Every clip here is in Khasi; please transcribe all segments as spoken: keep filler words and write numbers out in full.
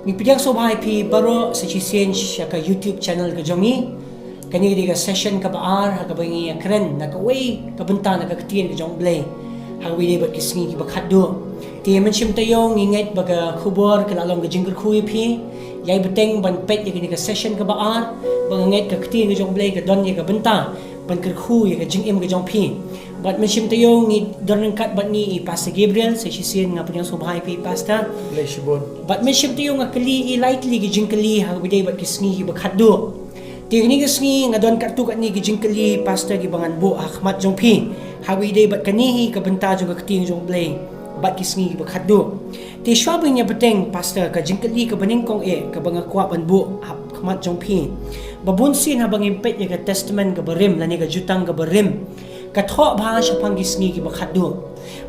Ngi pdiang sngewbha ïa phi baroh sa shisien sha ka YouTube channel ka jong ngi. Kane ka dei ka session kaba ar ha kaba ngi ïakren na kawei ka bynta na ka ktien ka jong U Blei ha kaba ïadei bad ki sngi kiba khatduh. Te mynshym taïew ngi ngeit ba ka khubor ka la long ka jingkyrkhu ïa phi. Ïai bteng ban peit ïa kane ka session kaba ar, ba nga ngeit ka ktien ka jong U Blei ka don ïa ka bynta ban kyrkhu ïa ka jingim ka jong phi. Bad mynshym taïew ngi don ryngkat bad ngi i Pastor Gabriel, sa shisien nga pdiang sngewbha ïa phi Pastor. Khublei shibun. Bad mynshym taïew nga kylli i lai tylli ki jingkylli ha kaba ïadei bad ki sngi kiba khatduh. Te kane ka sngi nga don katto katne ki jingkylli Pastor kiba ngan buh ha khmat jong phi ha kaba ïadei bad kane hi ka bynta jong ka ktien jong U Blei bad ki sngi kiba khatduh. Te shuwa ban ïa bteng Pastor, ka jingkylli kaba nyngkong eh kaba nga kwah ban buh ha khmat jong phi. Ba bun sien haba ngim peit ïa ka Testament kaba rim lane ka Jutang kaba rim, ka thoh bha shaphang ki sngi kiba khatduh.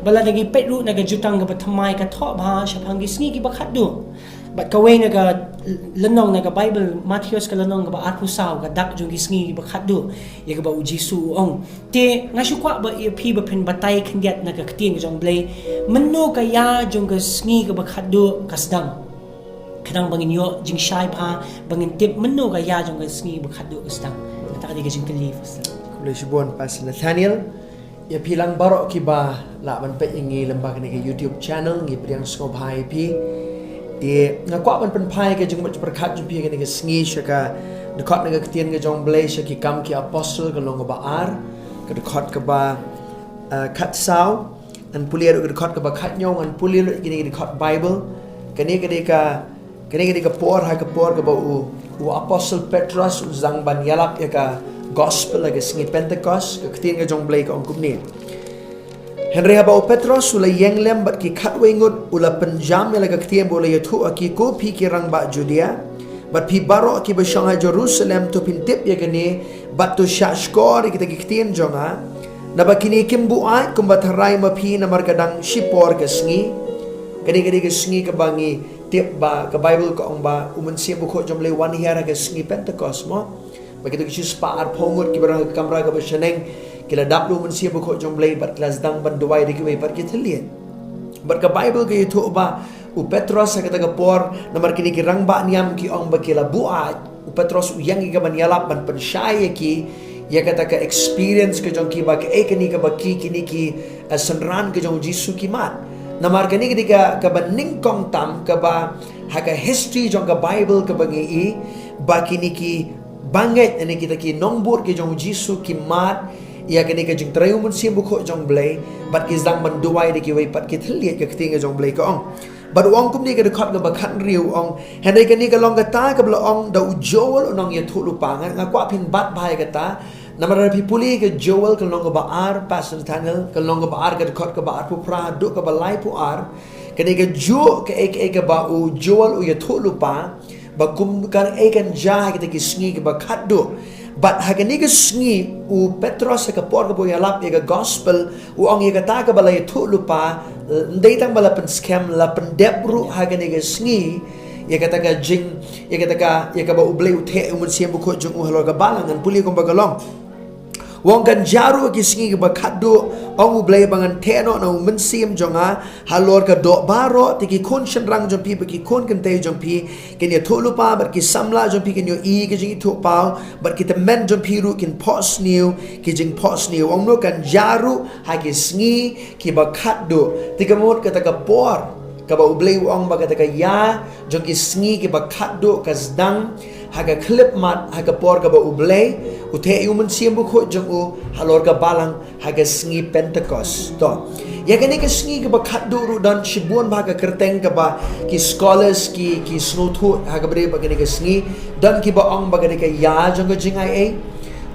Ba lada ngi peit ruh na ka Jutang kaba thymmai ka thoh bha shaphang ki sngi kiba khatduh. Bad kawei na ka lynnong na ka Bible, Mathaios ka lynnong kaba arphew saw, ka dak jong ki sngi kiba khatduh ïa kaba U Jisu u ong. Te nga shu kwah ba ïa phi ba phin batai khyndiat na ka ktien ka jong U Blei, mynno ka ïa jong ka sngi kaba khatduh ka sdang. Khnang ba ngin ïoh jingshai bha, ba ngin tip mynno ka ïa jong ka sngi ba khatduh ka sdang. Kata ka dei ka jingkylli Pastor. Khublei shibun Pastor Nathaniel. Ïa phi lang baroh kiba lah ban peit ïa ngi lyngba kane ka YouTube channel, ngi pdiang sngewbha ïa phi. Te nga kwah ban pynphai ka jingmut jingpyrkhat jong phi kane ka sngi sha ka dkhot na ka ktien ka jong U Blei sha Ki Kam Ki Apostol ka lynnong kaba ar, ka dkhot kaba, eh, khatsaw. Ngan pule ruh ka dkhot kaba khathynñiew, ngan pule ruh kine ki dkhot Bible. Kane ka dei ka, kane ka dei ka por, ha ka por kaba u, u Apostle Petros u sdang ban ïalap ïa ka gospel ha ka sngi Pentecost, ka ktien ka jong U Blei ka ong kumne. Hynrei haba u Petros u la ïeng lem bad ki khatwei ngut, u la pynjam ïa la ka ktien bad u la ïathuh ha ki, Ko phi ki rangbah Judia, bad phi baroh kiba shong ha Jerusalem, to phin tip ïa kane, bad to shahshkor ïa kita ki ktien jong nga. Naba kine kim buaid kumba tharai ma phi namar ka dang shipor ka sngi. Kane ka dei ka sngi kaba ngi tip ba ka Bible ka ong ba U Mynsiem Bakhuid jong U Blei u wan hiar ha ka sngi Pentecost mo. Ba kito ki shispah arphew ngut kiba rang ha ka kamra kaba shaneng, ki la dap da U Mynsiem Bakhuid jong U Blei bad ki la sdang ban duwai da kiwei pat ki thylliej. Bad ka Bible ka ïathuh ba u Petros ha kata ka por, namar kine ki rangbah niam ki ong ba ki la buaid, u Petros u ïeng ïa ka ban ïalap ban pynshai ïa ki ïa kata ka experience ka jong ki ba kaei kane kaba ki, kine ki, eh, synran ka jong U Jisu ki mad. Namar kane ka dei ka, kaba nyngkong tam kaba ha ka history jong ka Bible kaba ngi i ba kine ki bangeit, ane kita ki nongbud ki jong U Jisu ki mad ïa kane ka jingtrai U Mynsiem Bakhuid jong U Blei, bad ki sdang ban duwai da kiwei pat ki thylliej, ka ktien ka jong U Blei ka ong. Bad u ong kumne, ka dkhot kaba khathynriew u ong, hynrei kane ka long kata kaba la ong da u Joel u nongïathuhlypa. Nga, nga kwah phin bat bha ïa kata. Namar lada phi pule ka Joel ka lynnong kaba ar, Pastor Nathaniel, ka lynnong kaba ar ka dkhot kaba arphew phra haduh kaba laiphew ar. Kane ka juh kaei kaei kaba u Joel u ïathuhlypa ba kum kaei kan jia ha kita ki sngi kiba khatduh. Bad ha kane ka sngi u Petros ha ka por kaba u ïalap ïa ka gospel, u ong ïa kata kaba la ïathuhlypa, eh, ym dei tang ba la pynskhem, la pyndep ruh ha kane ka sngi ïa kata ka jing, ïa kata ka, ïa kaba U Blei u theh ïa U Mynsiem Bakhuid jong u halor ka balang. Ngan pule kumba ka long. U ong, kan jia ruh ha ki sngi kiba khatduh, ong U Blei, ba ngan theh noh na U Mynsiem jong nga halor ka doh baroh, te ki khun shynrang jong phi bad ki khun kynthei jong phi kin ïathuhlypa, bad ki samla jong phi kin ïohi ïa ki jingithuhpaw, bad ki tymmen jong phi ruh kin phohsniew ki jingphohsniew. U ong noh, kan jia ruh ha ki sngi kiba khatduh. Te ka mut kata ka por kaba U Blei u ong ba kata ka ïa jong ki sngi kiba khatduh ka sdang ha ka khyllipmat, ha ka por kaba U Blei u theh ïa U Mynsiem Bakhuid jong u halor ka balang ha ka sngi Pentecost. To, ïa kane ka sngi kaba khatduh ruh don shibun bha ka kyrteng kaba ki scholars ki, ki sngewthuh ha kaba ïadei bad kane ka sngi. Don kiba ong ba kane ka ïa jong ka jingai ei.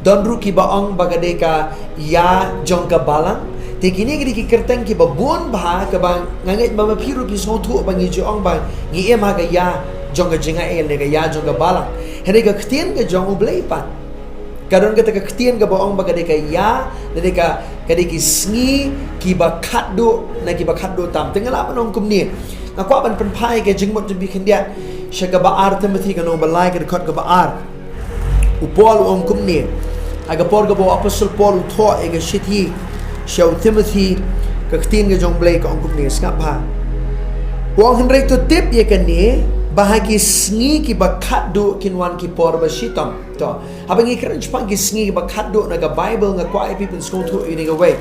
Don ruh kiba ong ba ka dei ka ïa jong ka balang. Te kine ki dei ki kyrteng kiba bun bha kaba nga ngeit ba ma phi ruh phi sngewthuh ba ngi ju ong ba ngi im ha ka ïa jong ka jingai ei ne ka ïa jong ka balang. Hynrei ka ktien ka jong U Blei pat ka don kata ka ktien kaba ong ba ka dei ka ïa, ka dei ka, ka dei ki sngi kiba khatduh, na kiba khatduh tam. Te nga lah ban ong kumne. Nga kwah ban pynphai ka jingmut jong phi khyndiat sha kaba ar Timothy ka lynnong ba lai ka dkhot kaba ar. U Paul u ong kumne. Ha ka por kaba u Apostol Paul u thoh ïa ka shithi sha u Timothy, ka ktien ka jong U Blei ka ong kumne, sngap bha. U ong, hynrei to tip ïa kane, Ba ha ki sngi kiba khatduh kin wan ki por ba shitom. To, haba ngi kren shaphang ki sngi kiba khatduh na ka Bible, nga kwah ïa phi pynsngewthuh ïa kane kawei.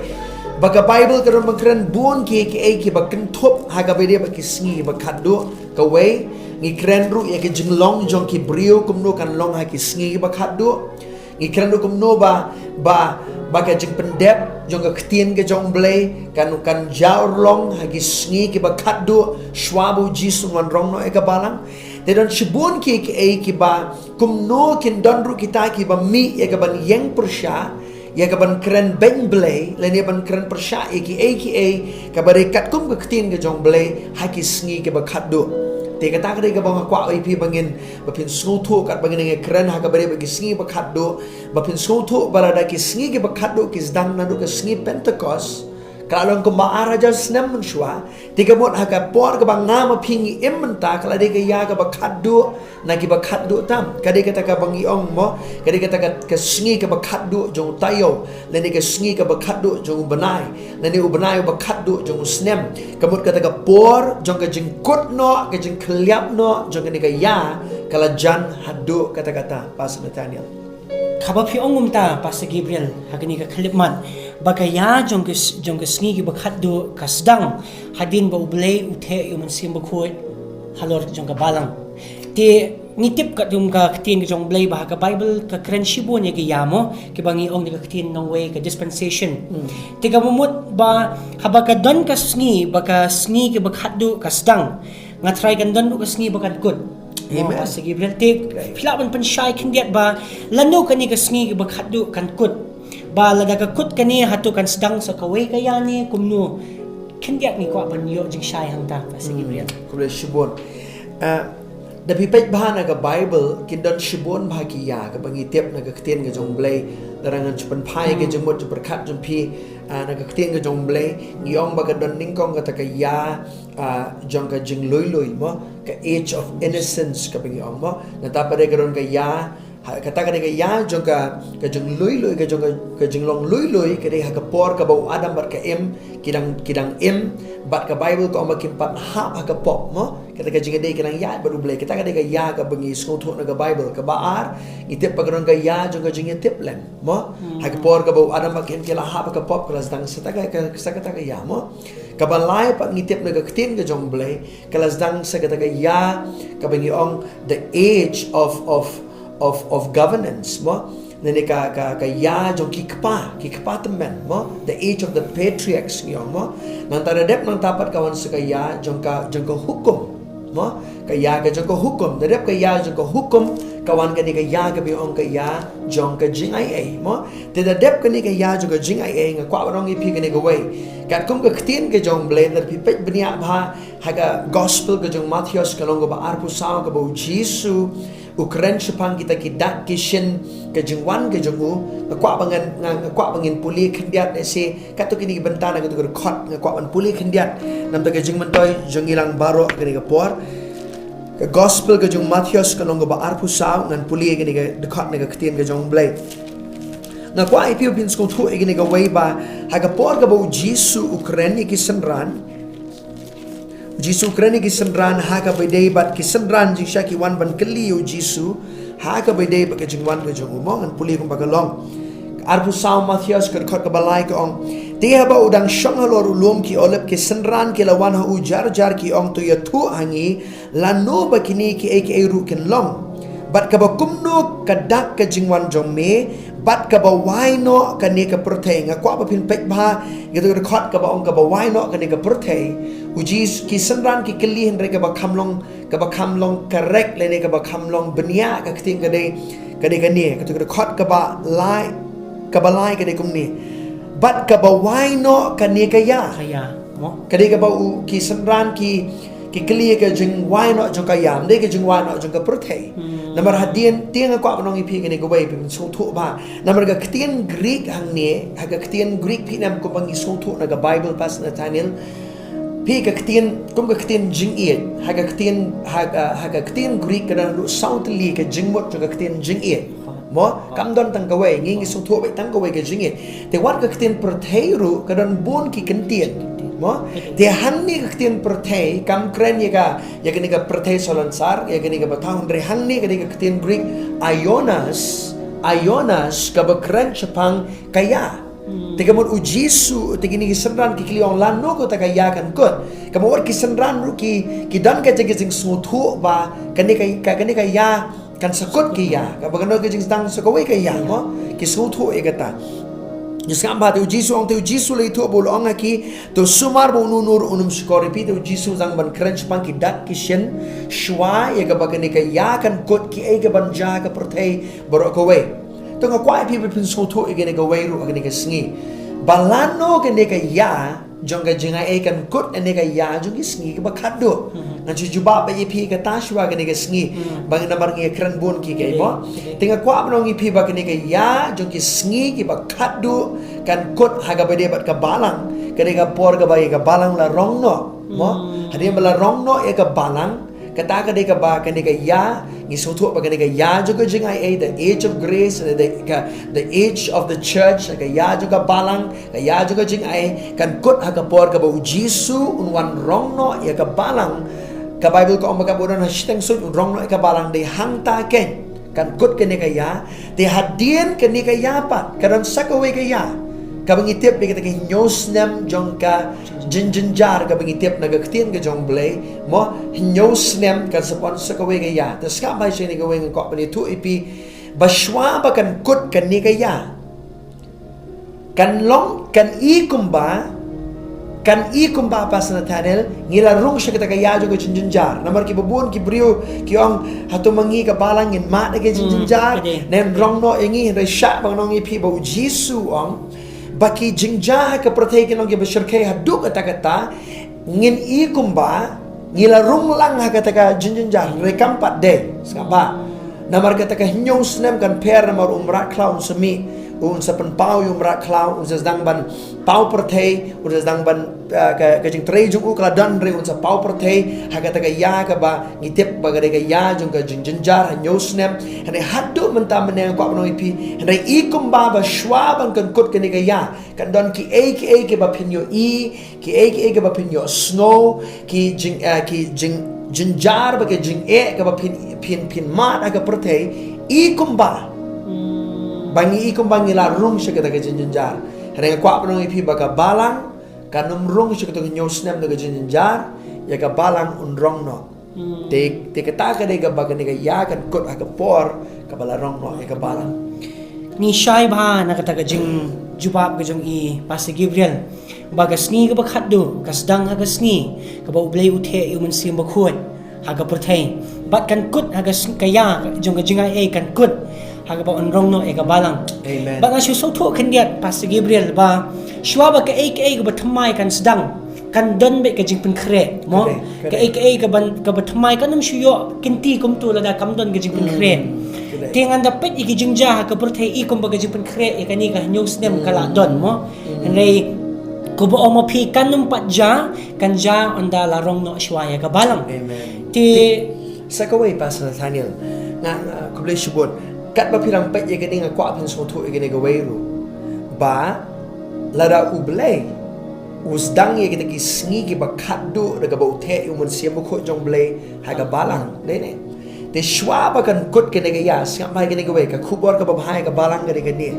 Ba ka Bible ka don ban kren bun ki, kiei kiei kiba kynthup ha kaba ïadei bad ki sngi kiba khatduh. Kawei, ngi kren ruh ïa ka jinglong jong ki briew kumno kan long ha ki sngi kiba khatduh. Ngi kren ruh kumno ba, ba, ba ka jingpyndep jong ka ktien ka jong U Blei kan, kan jaw long ha ki sngi kiba khatduh shwa ba U Jisu un wan rong noh ïa ka balang. Te don shibun ki, kiei kiba kumno kin don ruh kita kiba mih ïa ka ban ïeng pyrshah, ïa ka ban kren beiñ Blei, lane ban kren pyrshah ïa kiei kiei kaba dei katkum ka ktien ka jong U Blei ha ki sngi kiba khatduh. Te kata ka dei kaba nga kwah ïa phi ba ngin, ba phin sngewthuh katba ngin ïa kren ha kaba dei bad ki sngi ba khatduh, ba phin sngewthuh ba lada ki sngi kiba khatduh ki sdang naduh ka sngi Pentekost, ka la long kumba ar hajar snem mynshuwa, te ka mut ha ka por kaba nga ma phi ngi im mynta, ka la dei ka ïa kaba khatduh na kiba khatduh tam. Ka dei kata kaba ngi ong mo, ka dei kata ka, ka sngi kaba khatduh jong u taïew, lane ka sngi kaba khatduh jong u bnai, lane u bnai uba khatduh jong u snem. Ka mut kata ka por jong ka jingkut noh, ka jingkhylliap noh jong kane ka ïa, ka la jan haduh katta katta, Pastor Nathaniel. Kaba phi ong mynta, Pastor Gabriel, ha kane ka khyllipmat, ba ka ïa jong ka s-, jong ka sngi kiba khatduh ka sdang hadien ba U Blei u theh ïa U Mynsiem Bakhuid halor jong ka balang. Te ngi tip katkum ka ktien ka jong U Blei ba ha ka Bible ka kren shibun ïa ka ïa mo, kiba ngi ong da ka ktien nongwei ka dispensation. Hmm. Te kaba mut ba haba ka don ka sngi, ba ka sngi kiba khatduh ka sdang, nga tharai kan don ruh ka sngi ba kan kut. Amen. Mo, Pastor Gabriel, te phi lah ban pynshai khyndiat ba lano kane ka sngi kiba khatduh kan kut. Ba lada ka kut kane, hato kan sdang sa kawei ka ïa ne kumno. Khyndiat ngi kwah ban ïoh jingshai hangta, Pastor Gabriel. Khublei shibun. Ah, da phi peit bha na ka Bible, kin don shibun bha ki ïa kaba ngi tip na ka ktien ka jong U Blei. Lada ngan shu pynphai ka jingmut jingpyrkhat jong phi, ah, na ka ktien ka jong U Blei, ngi ong ba ka don nyngkong kata ka ïa, ah, jong ka jingluilui mo, ka age of innocence kaba ngi ong mo. Nangta pat de ka don ka ïa, ha, kata ka dei ka ïa jong ka, ka jingluilui, ka jong ka, ka jinglong luilui, ka dei ha ka por kaba u Adam bad ka Im ki dang, ki dang im, bad ka Bible ka ong ba kim pat hap ha ka pop mo. Kata ka jingïadei ki dang ïaid bad U Blei. Kata ka dei ka ïa kaba ngi sngewthuh na ka Bible. Kaba ar, ngi tip ba ka don ka ïa jong ka jingïatiplem mo. Hmm. Ha ka por kaba u Adam bad ka Im ki la hap ha ka pop, ka la sdang sa kata ka, ka, sa kata ka ïa mo. Kaba lai pat ngi tip na ka ktien ka jong U Blei, ka la sdang sa kata ka ïa kaba ngi ong the age of, of, of, of governance mo. Lane ka, ka, ka ïa jong ki kpa, ki kpa tymmen mo, the age of the patriarchs ngi ong mo. Nangta da dep nangta pat ka wan sa ka ïa jong ka, jong ka hukum mo. Ka ïa ka jong ka hukum, da dep ka ïa jong ka hukum, ka wan kane ka ïa kaba ngi ong ka ïa jong ka jingaiei mo. Te da dep kane ka ïa jong ka jingaiei, nga kwah ban ong ïa phi kane kawei. Katkum ka ktien ka jong U Blei, lada phi peit bniah bha ha ka gospel ka jong u Mathaios ka lynnong kaba arphew saw, kaba u Jisu u kren shaphang kita ki dak ki shin ka jingwan ka jong u. Nga kwah ba ngan, nga, nga kwah ba ngin pule khyndiat, eh, shi, katto kine ki bynta na kato ka dkhot, nga kwah ban pule khyndiat. Namar ka jingmyntoi jong ngi lang baroh kane ka por. Ka gospel ka jong u Mathaios ka lynnong kaba arphew saw, ngan pule kane ka dkhot na ka ktien ka jong U Blei. Nga kwah ïa phi ba phin sngewthuh ïa kane kawei ba ha ka por kaba u Jisu u kren ïa ki synran, u Jisu u kren ïa ki synran ha kaba ïadei bad ki synran jingshisha ki wan ban kylli ïa u Jisu ha kaba ïadei bad ka jingwan ka jong u mo. Ngan pule kumba ka long. Arphew saw Mathaios ka dkhot kaba lai ka ong: Te haba u dang shong halor u lum ki Olib, ki synran ki la wan ha u jar jar, ki ong, To ïathuh ha ngi lano ba kine kiei kiei ruh kin long, bad kaba kumno ka dak ka jingwan jong me, bad kaba wai noh kane ka pyrthei. Nga kwah ba phin peit bha ïa kato ka dkhot kaba ong kaba wai noh kane ka pyrthei. U Jis-, ki synran ki kylli, hynrei kaba kham long, kaba kham long correct lane kaba kham long bniah ka ktien ka dei, ka dei kane, kato ka dkhot kaba lai, kaba lai ka dei kumne: Bad kaba wai noh kane ka ïa. Ka ïa mo. Ka dei kaba u, ki synran ki, ki kylli ka jingwai noh jong ka ïa, ym dei ka jingwai noh jong ka pyrthei. Hmm. Namar hadien, te nga kwah ban ong ïa phi kane kawei, phin sngewthuh bha. Namar ka ktien Greek hangne, ha ka ktien Greek, phi nym kumba ngi sngewthuh na ka Bible, Pastor Nathaniel. Phi, ka ktien, kum ka ktien jingïeit, ha ka ktien, ha, ha, ha ka ktien Greek ka don haduh saw tylli ka jingmut jong ka ktien jingïeit. Mo, kam don tang kawei, ngi, ngi sngewthuh beit tang kawei ka jingïeit. Te wat ka ktien pyrthei ruh ka don bun ki kyntien. Te hangne ka ktien pyrthei kam kren ïa ka, ïa kane ka pyrthei salonsar, ïa kane ka bathang, hynrei hangne kane ka ktien Greek, ionas, ionas, kaba kren shaphang ka ïa. Te ka mut u Jisu, te kine ki synran ki kylli ong lano kata ka ïa kan kut. Ka mut wat ki synran ruh ki, ki don ka jing, ka jingsngewthuh ba kane ka, ka, kane ka ïa kan sa kut ki ïa, kaba kano ka jingsdang sa kawei ka ïa, mo? Ki sngewthuh ïa kata. Ngi sngap ba te u Jisu ong, te u Jisu u la ïathuh bad u la ong ha ki, to sumar ba uno uno ruh un ym shukor ïa phi. Te u Jisu u dang ban kren shaphang ki dak ki shin shuwa ïa kaba kane ka ïa kan kut, kiei kiban jia ha ka pyrthei baroh kawei. To nga kwah ïa phi ba phin sngewthuh ïa kane kawei ruh ha kane ka sngi, ba lano kane ka ïa jong ka jingai ei kan kut ha kane ka ïa jong ki sngi kiba khatduh. Ngan shu jubab beit ïa phi kata shuwa kane ka sngi. Ba namar ngi ïakren bun ki, kaei mo? Te nga kwah ban ong ïa phi ba kane ka ïa jong ki sngi kiba khatduh kan kut ha kaba ïadei bad ka balang. Ka dei ka por kaba ïa ka balang la rong noh, mo? Hadien ba la rong noh ïa ka balang, kata ka dei kaba kane ka ïa, ngi sngewthuh ba kane ka ïa jong ka jingai ei, the age of grace, the, ka, the age of the church, ka ïa jong ka balang, ka ïa jong ka jingai kan kut ha ka por kaba u Jisu un wan rong noh ïa ka balang. Ka Baibl ka ong ba kaba u don ha shiteng suiñ un rong noh ïa ka balang, dei hangta keiñ kan kut kane ka ïa. Te hadien kane ka ïa pat ka don sa kawei ka ïa kaba ngi tip ïa kata ka hynñiew snem jong ka jynjynjar kaba ngi tip na ka ktien ka jong Blei, mo, hynñiew snem kan sa pon sa kawei ka ïa. Te sngap bha sha kane kawei, nga kwah ban ïathuh ïa phi ba shuwa ba kan kut kane ka ïa, kan long, kan i kumba, kan i kumba, Pastor Nathaniel, ngi la rung sha kata ka ïa jong ka jynjynjar. Namar kiba bun ki briew ki ong, hato ma ngi ka balang ngin mad ïa ka jynjynjar, ne yn rong noh ïa ngi? Hynrei shah ban ong ïa phi ba u Jisu u ong ba ki jingjia ha ka pyrthei kin long kiba shyrkhei haduh katta katta. Ngin i kumba ngi la rung lang ha kata ka jynjynjar, hynrei kam pat dei. Sngap bha. Namar kata ka hynñiew snem kan pher, namar u mrad khlaw un sa mih, un sa pynpaw ïa u mrad khlaw, un sa sdang ban paw pyrthei, un sa sdang ban, ah, ka, ka jingtrei jong u ka la don, hynrei un sa paw pyrthei ha kata ka ïa kaba ngi tip ba ka dei ka ïa jong ka jynjynjar, hynñiew snem. Hynrei haduh mynta mynne nga kwah ban ong ïa phi, hynrei i kumba ba shuwa ban kan kut kane ka ïa, kan don kiei kiei kiba phin ïohi, kiei kiei kiba phin ïohsngew, ki jing, eh, ki jing, jynjar bad ki jingeh kaba phin, phin, phin mad ha ka pyrthei, i kumba. Ba ngi i kumba ngi la rung sha kata ka jynjynjar. Hynrei nga kwah ban ong ïa phi ba ka balang kan ym rung sha kata ka hynñiew snem jong ka jynjynjar, ïa ka balang un rong noh. Te, te kata ka dei kaba kane ka ïa kan kut ha ka por kaba la rong noh ïa ka balang. Ngi shai bha na kata ka jingjubab ka jong i Pastor Gabriel, ba ka sngi kaba khatduh ka sdang ha ka sngi kaba U Blei u theh ïa u Mynsiem Bakhuid ha ka pyrthei. Bad kan kut ha ka sng-, ka ïa jong ka jingai ei kan kut ha kaba un rong noh ïa ka balang. Amen. Bad nga shu sngewthuh khyndiat, Pastor Gabriel, ba shuwa ba kaei kaei kaba thymmai kan sdang, kan don beit ka jingpynkhreh, mo? Kaei kaei kaba, kaba thymmai kan ym shu ïoh kynti kumto lada kam don ka jingpynkhreh. Te ngan da peit ïa ki jingjia ha ka pyrthei i kumba ka jingpynkhreh ïa kane ka hynñiew snem ka la don, mo? Hynrei kumba ong ma phi, kan ym pat jia, kan jia ynda la rong noh shuwa ïa ka balang. Amen. Te sa kawei, Pastor Nathaniel, nga, nga khublei shibun. Katba phi dang peit ïa kane, nga kwah phin sngewthuh ïa kane kawei ruh, ba lada U Blei u sdang ïa kita ki sngi kiba khatduh da kaba u theh ïa u Mynsiem Bakhuid jong U Blei ha ka balang, dei ne? Te shuwa ba kan kut kane ka ïa, sngap bha ïa kane kawei, ka khubor kaba bha ïa ka balang ka dei kane,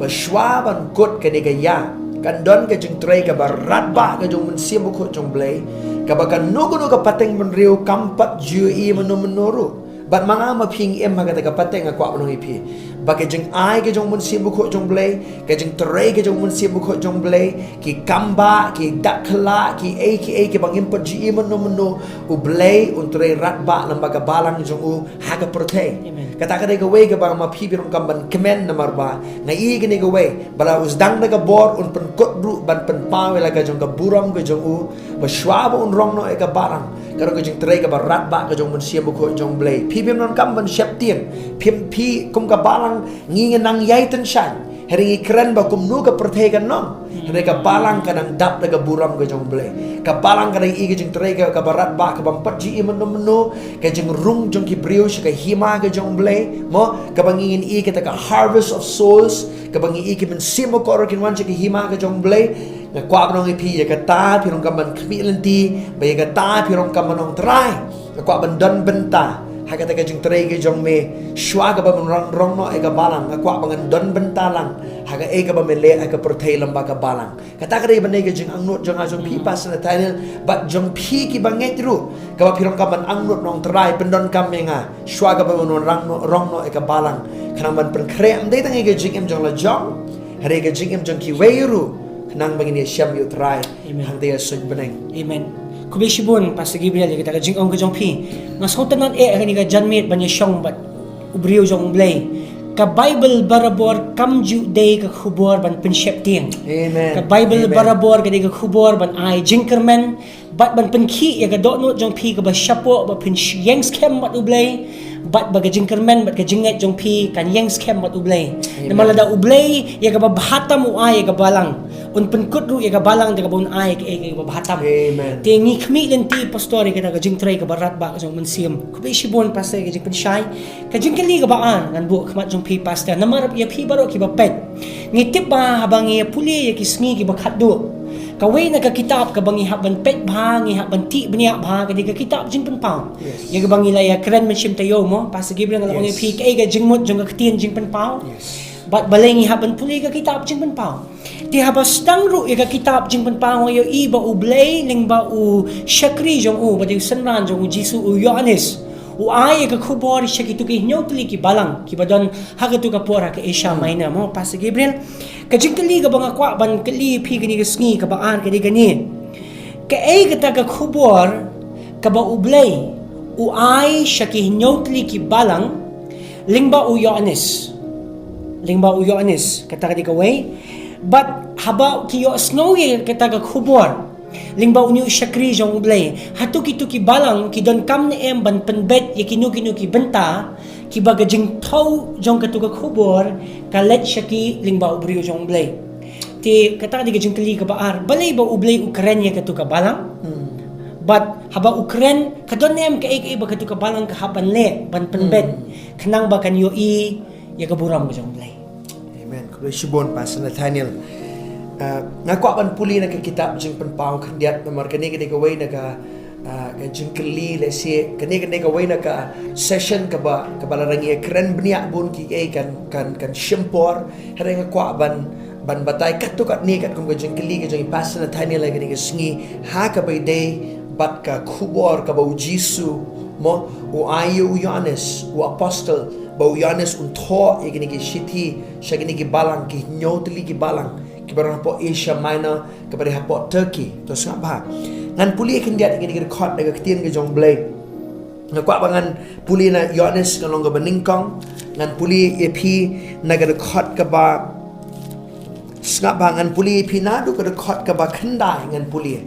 ba shuwa ban kut kane ka ïa, kan don ka jingtrei kaba radbah ka jong u Mynsiem Bakhuid jong U Blei, kaba kano kano ka pateng bynriew kam pat ju ïohi mynno mynno ruh. Bad ma nga ma phi ngi im ha kata ka pateng, nga kwah ban ong ïa phi ba ka jingai ka jong u Mynsiem Bakhuid jong U Blei, ka jingtrei ka jong u Mynsiem Bakhuid jong U Blei, ki kambah, ki dak khlak, kiei kiei kiba ngim pat ju ïohi mynno mynno, U Blei un trei radbah lyngba ka balang jong u ha ka pyrthei. Amen. Kata ka dei kawei kaba ma phi phi ruh kam ban kmen, namar ba nga i kane kawei, ba lada u sdang da ka bor un pynkut ruh ban pynpaw ïa la ka jong ka burom ka jong u, ba shuwa ba un rong noh ïa ka balang, ka don ka jingtrei kaba radbah ka jong u Mynsiem Bakhuid jong U Blei. Phi phim donkam ban sheptieng, phim, phi kum ka balang ngi nang ïai tyngshaiñ. Hynrei ngi kren ba kumno ka pyrthei kan long, hynrei ka balang ka dang dap da ka burom ka jong U Blei. Ka balang ka dang i ka jingtrei ka, kaba radbah, kaba ym pat ju ïohi mynno mynno, ka jingrung jong ki briew sha ka hima ka jong U Blei, mo, kaba ngi ngin i kata ka harvest of souls, kaba ngi i ki mynsiem bakhuid kin wan sha ka hima ka jong U Blei. Nga kwah ban ong ïa phi, ïa kata phi ruh kam ban khmih lynti, ba ïa kata phi ruh kam ban ong Trai, nga kwah ban don bynta ha kata ka jingtrei ka jong me, shuwa kaba men rong rong noh ïa ka balang, nga kwah ba ngan don bynta lang ha kaei kaba me leh ha ka pyrthei lem bad ka balang. Kata ka dei ban ïa ka jingangnud jong nga jong phi, Pastor Nathaniel, bad jong phi kiba ngeit ruh, kaba phi ruh kam ban angnud, ong Trai, pyndonkam ïa nga, shuwa kaba men rong noh, rong noh ïa ka balang, khnang ban pynkhreh ym dei tang ïa ka jingim jong la jong, hynrei ka jingim jong kiwei ruh, khnang ba ngin ïashem ïa u Trai hangta ïa suiñ bneng. Amen. Khublei shibun Pastor Gabriel ïa kata ka jingong ka jong phi. Nga sngewtynnat eh ha kane ka janmiet ban ïashong bad u briew jong U Blei. Ka Baibl barabor kam ju dei ka khubor ban pynsheptieng. Amen. Ka Baibl barabor ka dei ka khubor ban ai jingkyrmen bad ban pynkhih ïa ka dohnud jong phi kaba shapoh ba phin ïeng skhem bad U Blei, bad ba ka jingkyrmen bad ka jingngeit jong phi kan ïeng skhem bad U Blei. Namar lada U Blei ïa kaba bha tam u ai ïa ka balang, un pynkut ruh ïa ka balang da kaba un ai ïa kaei kaba bha tam. Te ngi khmih lynti Pastor ïa kata ka jingtrei kaba radbah jong U Mynsiem. Khublei shibun Pastor ïa ka jingpynshai. Ka jingkylli kaba ar ngan buh khmat jong phi Pastor, namar ïa phi baroh kiba peit, ngi tip ba haba ngi pule ïa ki sngi kiba khatduh, kawei na ka kitab kaba ngi hap ban peit bha, ngi hap ban tih bniah bha, ka dei ka kitab Jingpynpaw. Ïa kaba ngi la ïakren mynshem taïew mo, Pastor Gabriel, nga la ong ïa phi kaei ka jingmut jong ka ktien Jingpynpaw. Bad balei ngi hap ban pule ka kitab Jingpynpaw? Te haba sdang ruh ïa ka kitab Jingpynpaw nga ïohi ba U Blei lyngba u shakri jong u, ba dei u synran jong U Jisu, u Ïoannis, u ai ïa ka khubor sha kitu ki hynñiew tylli ki balang kiba don ha katu ka por ha ka Asia Minor mo, Pastor Gabriel. Ka jingkylli kaba nga kwah ban kylli phi kane ka sngi kaba ar ka dei kane. Kaei kata ka khubor kaba U Blei u ai sha ki hynñiew tylli ki balang lyngba u Ïoannis? Lyngba u Ïoannis, kata ka dei kawei. Bad haba ki ïohsngew ïa kata ka khubor lyngba une u shakri jong U Blei, hato kitu ki balang ki donkam ne em ban pynbeit ïa kino kino ki bynta kiba ka jingthew jong katu ka khubor ka leit sha ki lyngba u briew jong U Blei? Te kata ka dei ka jingkylli kaba ar, balei ba U Blei u kren ïa katu ka balang? Bad haba u kren, ka don ne em kaei kaei ba katu ka balang ka hap ban leh ban pynbeit khnang ba kan ïohi ïa ka burom ka jong U Blei? Amen. Khublei shibun Pastor Nathaniel. Ah, nga kwah ban pule na ka kitab Jingpynpaw khyndiat, namar kane ka dei kawei na ka, ah, ka jingkylli, lehse kane ka dei kawei na ka session kaba, kaba lada ngi kren bniah bun kiei kan, kan, kan shim por. Hynrei nga kwah ban, ban batai katto katne katkum ka jingkylli ka jong i Pastor Nathaniel ha kane ka sngi, ha kaba ïadei bad ka khubor kaba U Jisu mo u ai ïa u Ïoannis, u apostle, ba u Ïoannis un thoh ïa kine ki shithi sha kine ki balang, ki hynñiew tylli ki balang kiba don hapoh Asia Minor, kaba dei hapoh Turkey. To sngap bha. Ngan pule khyndiat ïa kine ki dkhot na ka ktien ka jong U Blei. Nga kwah ba ngan pule na Ïoannis, ngan long kaba nyngkong. Ngan pule ïa phi na ka dkhot kaba, sngap bha, ngan pule ïa phi naduh ka dkhot kaba khyndai, ngan pule.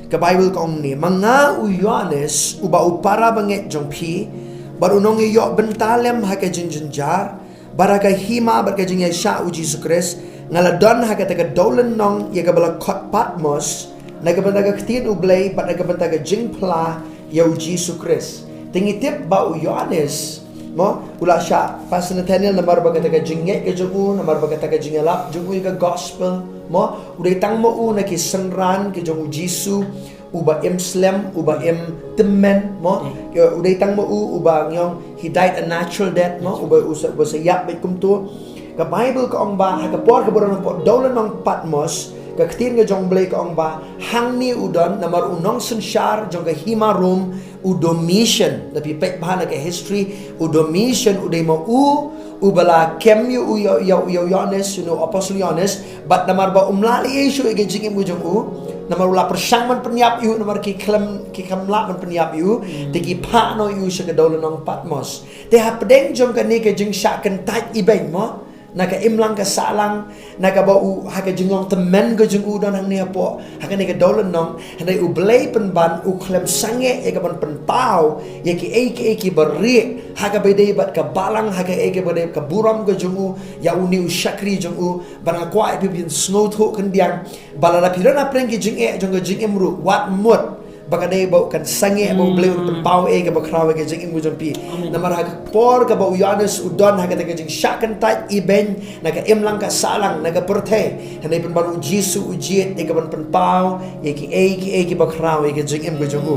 Ka Baibl ka ong kumne: Ma nga u Ïoannis, uba u para bangeit jong phi, bad u nongïaïoh bynta lem ha ka jingjynjar, bad ha ka hima bad ka jingïaishah U Jisu Khrist, nga la don ha kata ka dewlynnong ïa kaba la khot Patmos, na ka bynta ka ktien U Blei bad na ka bynta ka jingphla ïa U Jisu Khrist. Te ngi tip ba u Ïoannis mo u la shah, Pastor Nathaniel, namar ba kata ka jingngeit ka jong u, namar ba kata ka jingïalap jong u ïa ka gospel mo, u dei tang ma u na ki synran ki jong U Jisu, uba im slem, uba im tymmen mo. Ïa, u dei tang ma u uba ngi ong he died a natural death mo, uba, uba sa, uba sa ïap beit kumto. Ka Baibl ka ong ba ha ka por kaba u don hapoh dewlynnong Patmos, ka ktien ka jong U Blei ka ong ba hangne u don, namar u nongsynshar jong ka hima Rom, u Domitian. Lada phi peit bha na ka history, u Domitian u dei ma u uba la kem ïa u, ïa, ïa, ïa u Ïoannis, ïa u apostle Ïoannis, bad namar ba um lah leh ei ei shuh ïa ka jingim ka jong u, namar u la pyrshang ban pynïap ïa u, namar ki khlem, ki khlem lah ban pynïap ïa u, te ki phah noh ïa u sha ka dewlynnong Patmos. Te hapdeng jong kane ka jingshah kyntait ibeiñ mo, na ka imlang ka sahlang, na kaba u, ha ka jinglong tymmen ka jong u don hangne hapoh, ha kane ka dewlynnong, hynrei U Blei pynban u khlem sangeh ïa ka ban pynpaw ïa kiei kiei kiba rieh ha kaba ïadei bad ka balang, ha kaei kaba ïadei ka burom ka jong u ïa une u shakri jong u. Bad nga kwah ïa phi ban sngewthuh khyndiat ba lada phi don hapdeng ki jingeh jong ka jingim ruh, wat mut ba ka dei ba kan sangeh ba U Blei un pynpaw ïa ka bakhraw ïa ka jingim ka jong phi. Namar ha ka por kaba u Ïoannis u don ha kata ka jingshah kyntait ibeiñ na ka imlang ka sahlang na ka pyrthei, hynrei pynban u Jisu u jied ïa ka ban pynpaw ïa kiei kiei ki bakhraw ïa ka jingim ka jong u.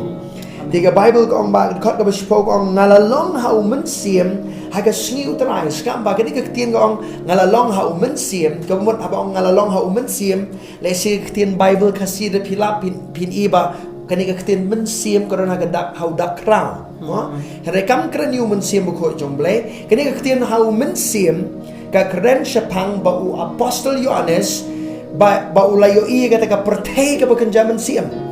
Te ka Baibl ka ong ba, dkhot kaba shiphew ka ong, nga la long ha u Mynsiem ha ka sngi U Trai. Sngap ba kane ka ktien ka ong nga la long ha u Mynsiem, kaba mut haba ong nga la long ha u Mynsiem, lehse ka ktien Baibl Khasi da phi lap phin, phin i ba kane ka ktien Mynsiem ka don ha ka dak, ha u dak khraw. Hynrei kam kren ïa u Mynsiem Bakhuid jong U Blei. Kane ka ktien ha u Mynsiem ka kren shaphang ba u apostol Ïoannis ba, ba u la ïohi ïa kata ka pyrthei kaba kynja mynsiem.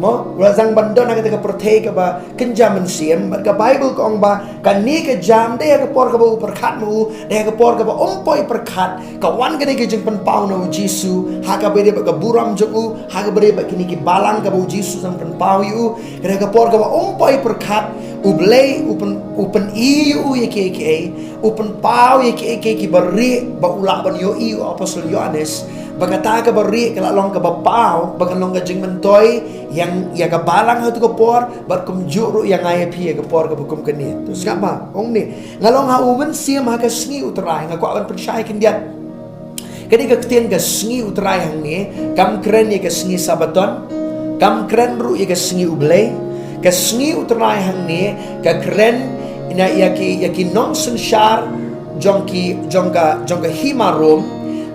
Mo, u la zang ban don ha kata ka pyrthei kaba kynja mynsiem. Bad ka Baibl ka ong ba kane ka jam dei ha ka por kaba u pyrkhat ma u, dei ha ka por kaba um poi pyrkhat, ka wan kane ka jingpynpaw na u Jisu ha kaba ïadei bad ka burom jong u, ha kaba ïadei bad kine ki balang kaba u Jisu u dang pynpaw ïa u. Ka dei ha ka por kaba um poi pyrkhat, U Blei u pyn, u pyni ïa u ïa kiei kiei, u pynpaw ïa kiei kiei kiba rieh ba u lah ban ïohi u apostol Ïoannis. Ba kata kaba rieh ka la long kaba paw, ba kan long ka jingmyntoi ïa, ïa ka balang ha tu ka por, bad kumjuh ruh ïa nga ïa phi ha ka por kaba kum kane. To sngap ba ong ne, nga long ha u Mynsiem ha ka sngi U Trai. Nga kwah ban pynshai khyndiat. Kane ka ktien ka sngi U Trai hangne kam kren ïa ka sngi Sabaton, kam kren ruh ïa ka sngi U Blei. Ka sngi U Trai hangne ka kren ïa, ïa ki, ïa ki nongsynshar jong ki, jong ka, jong ka hima Rom,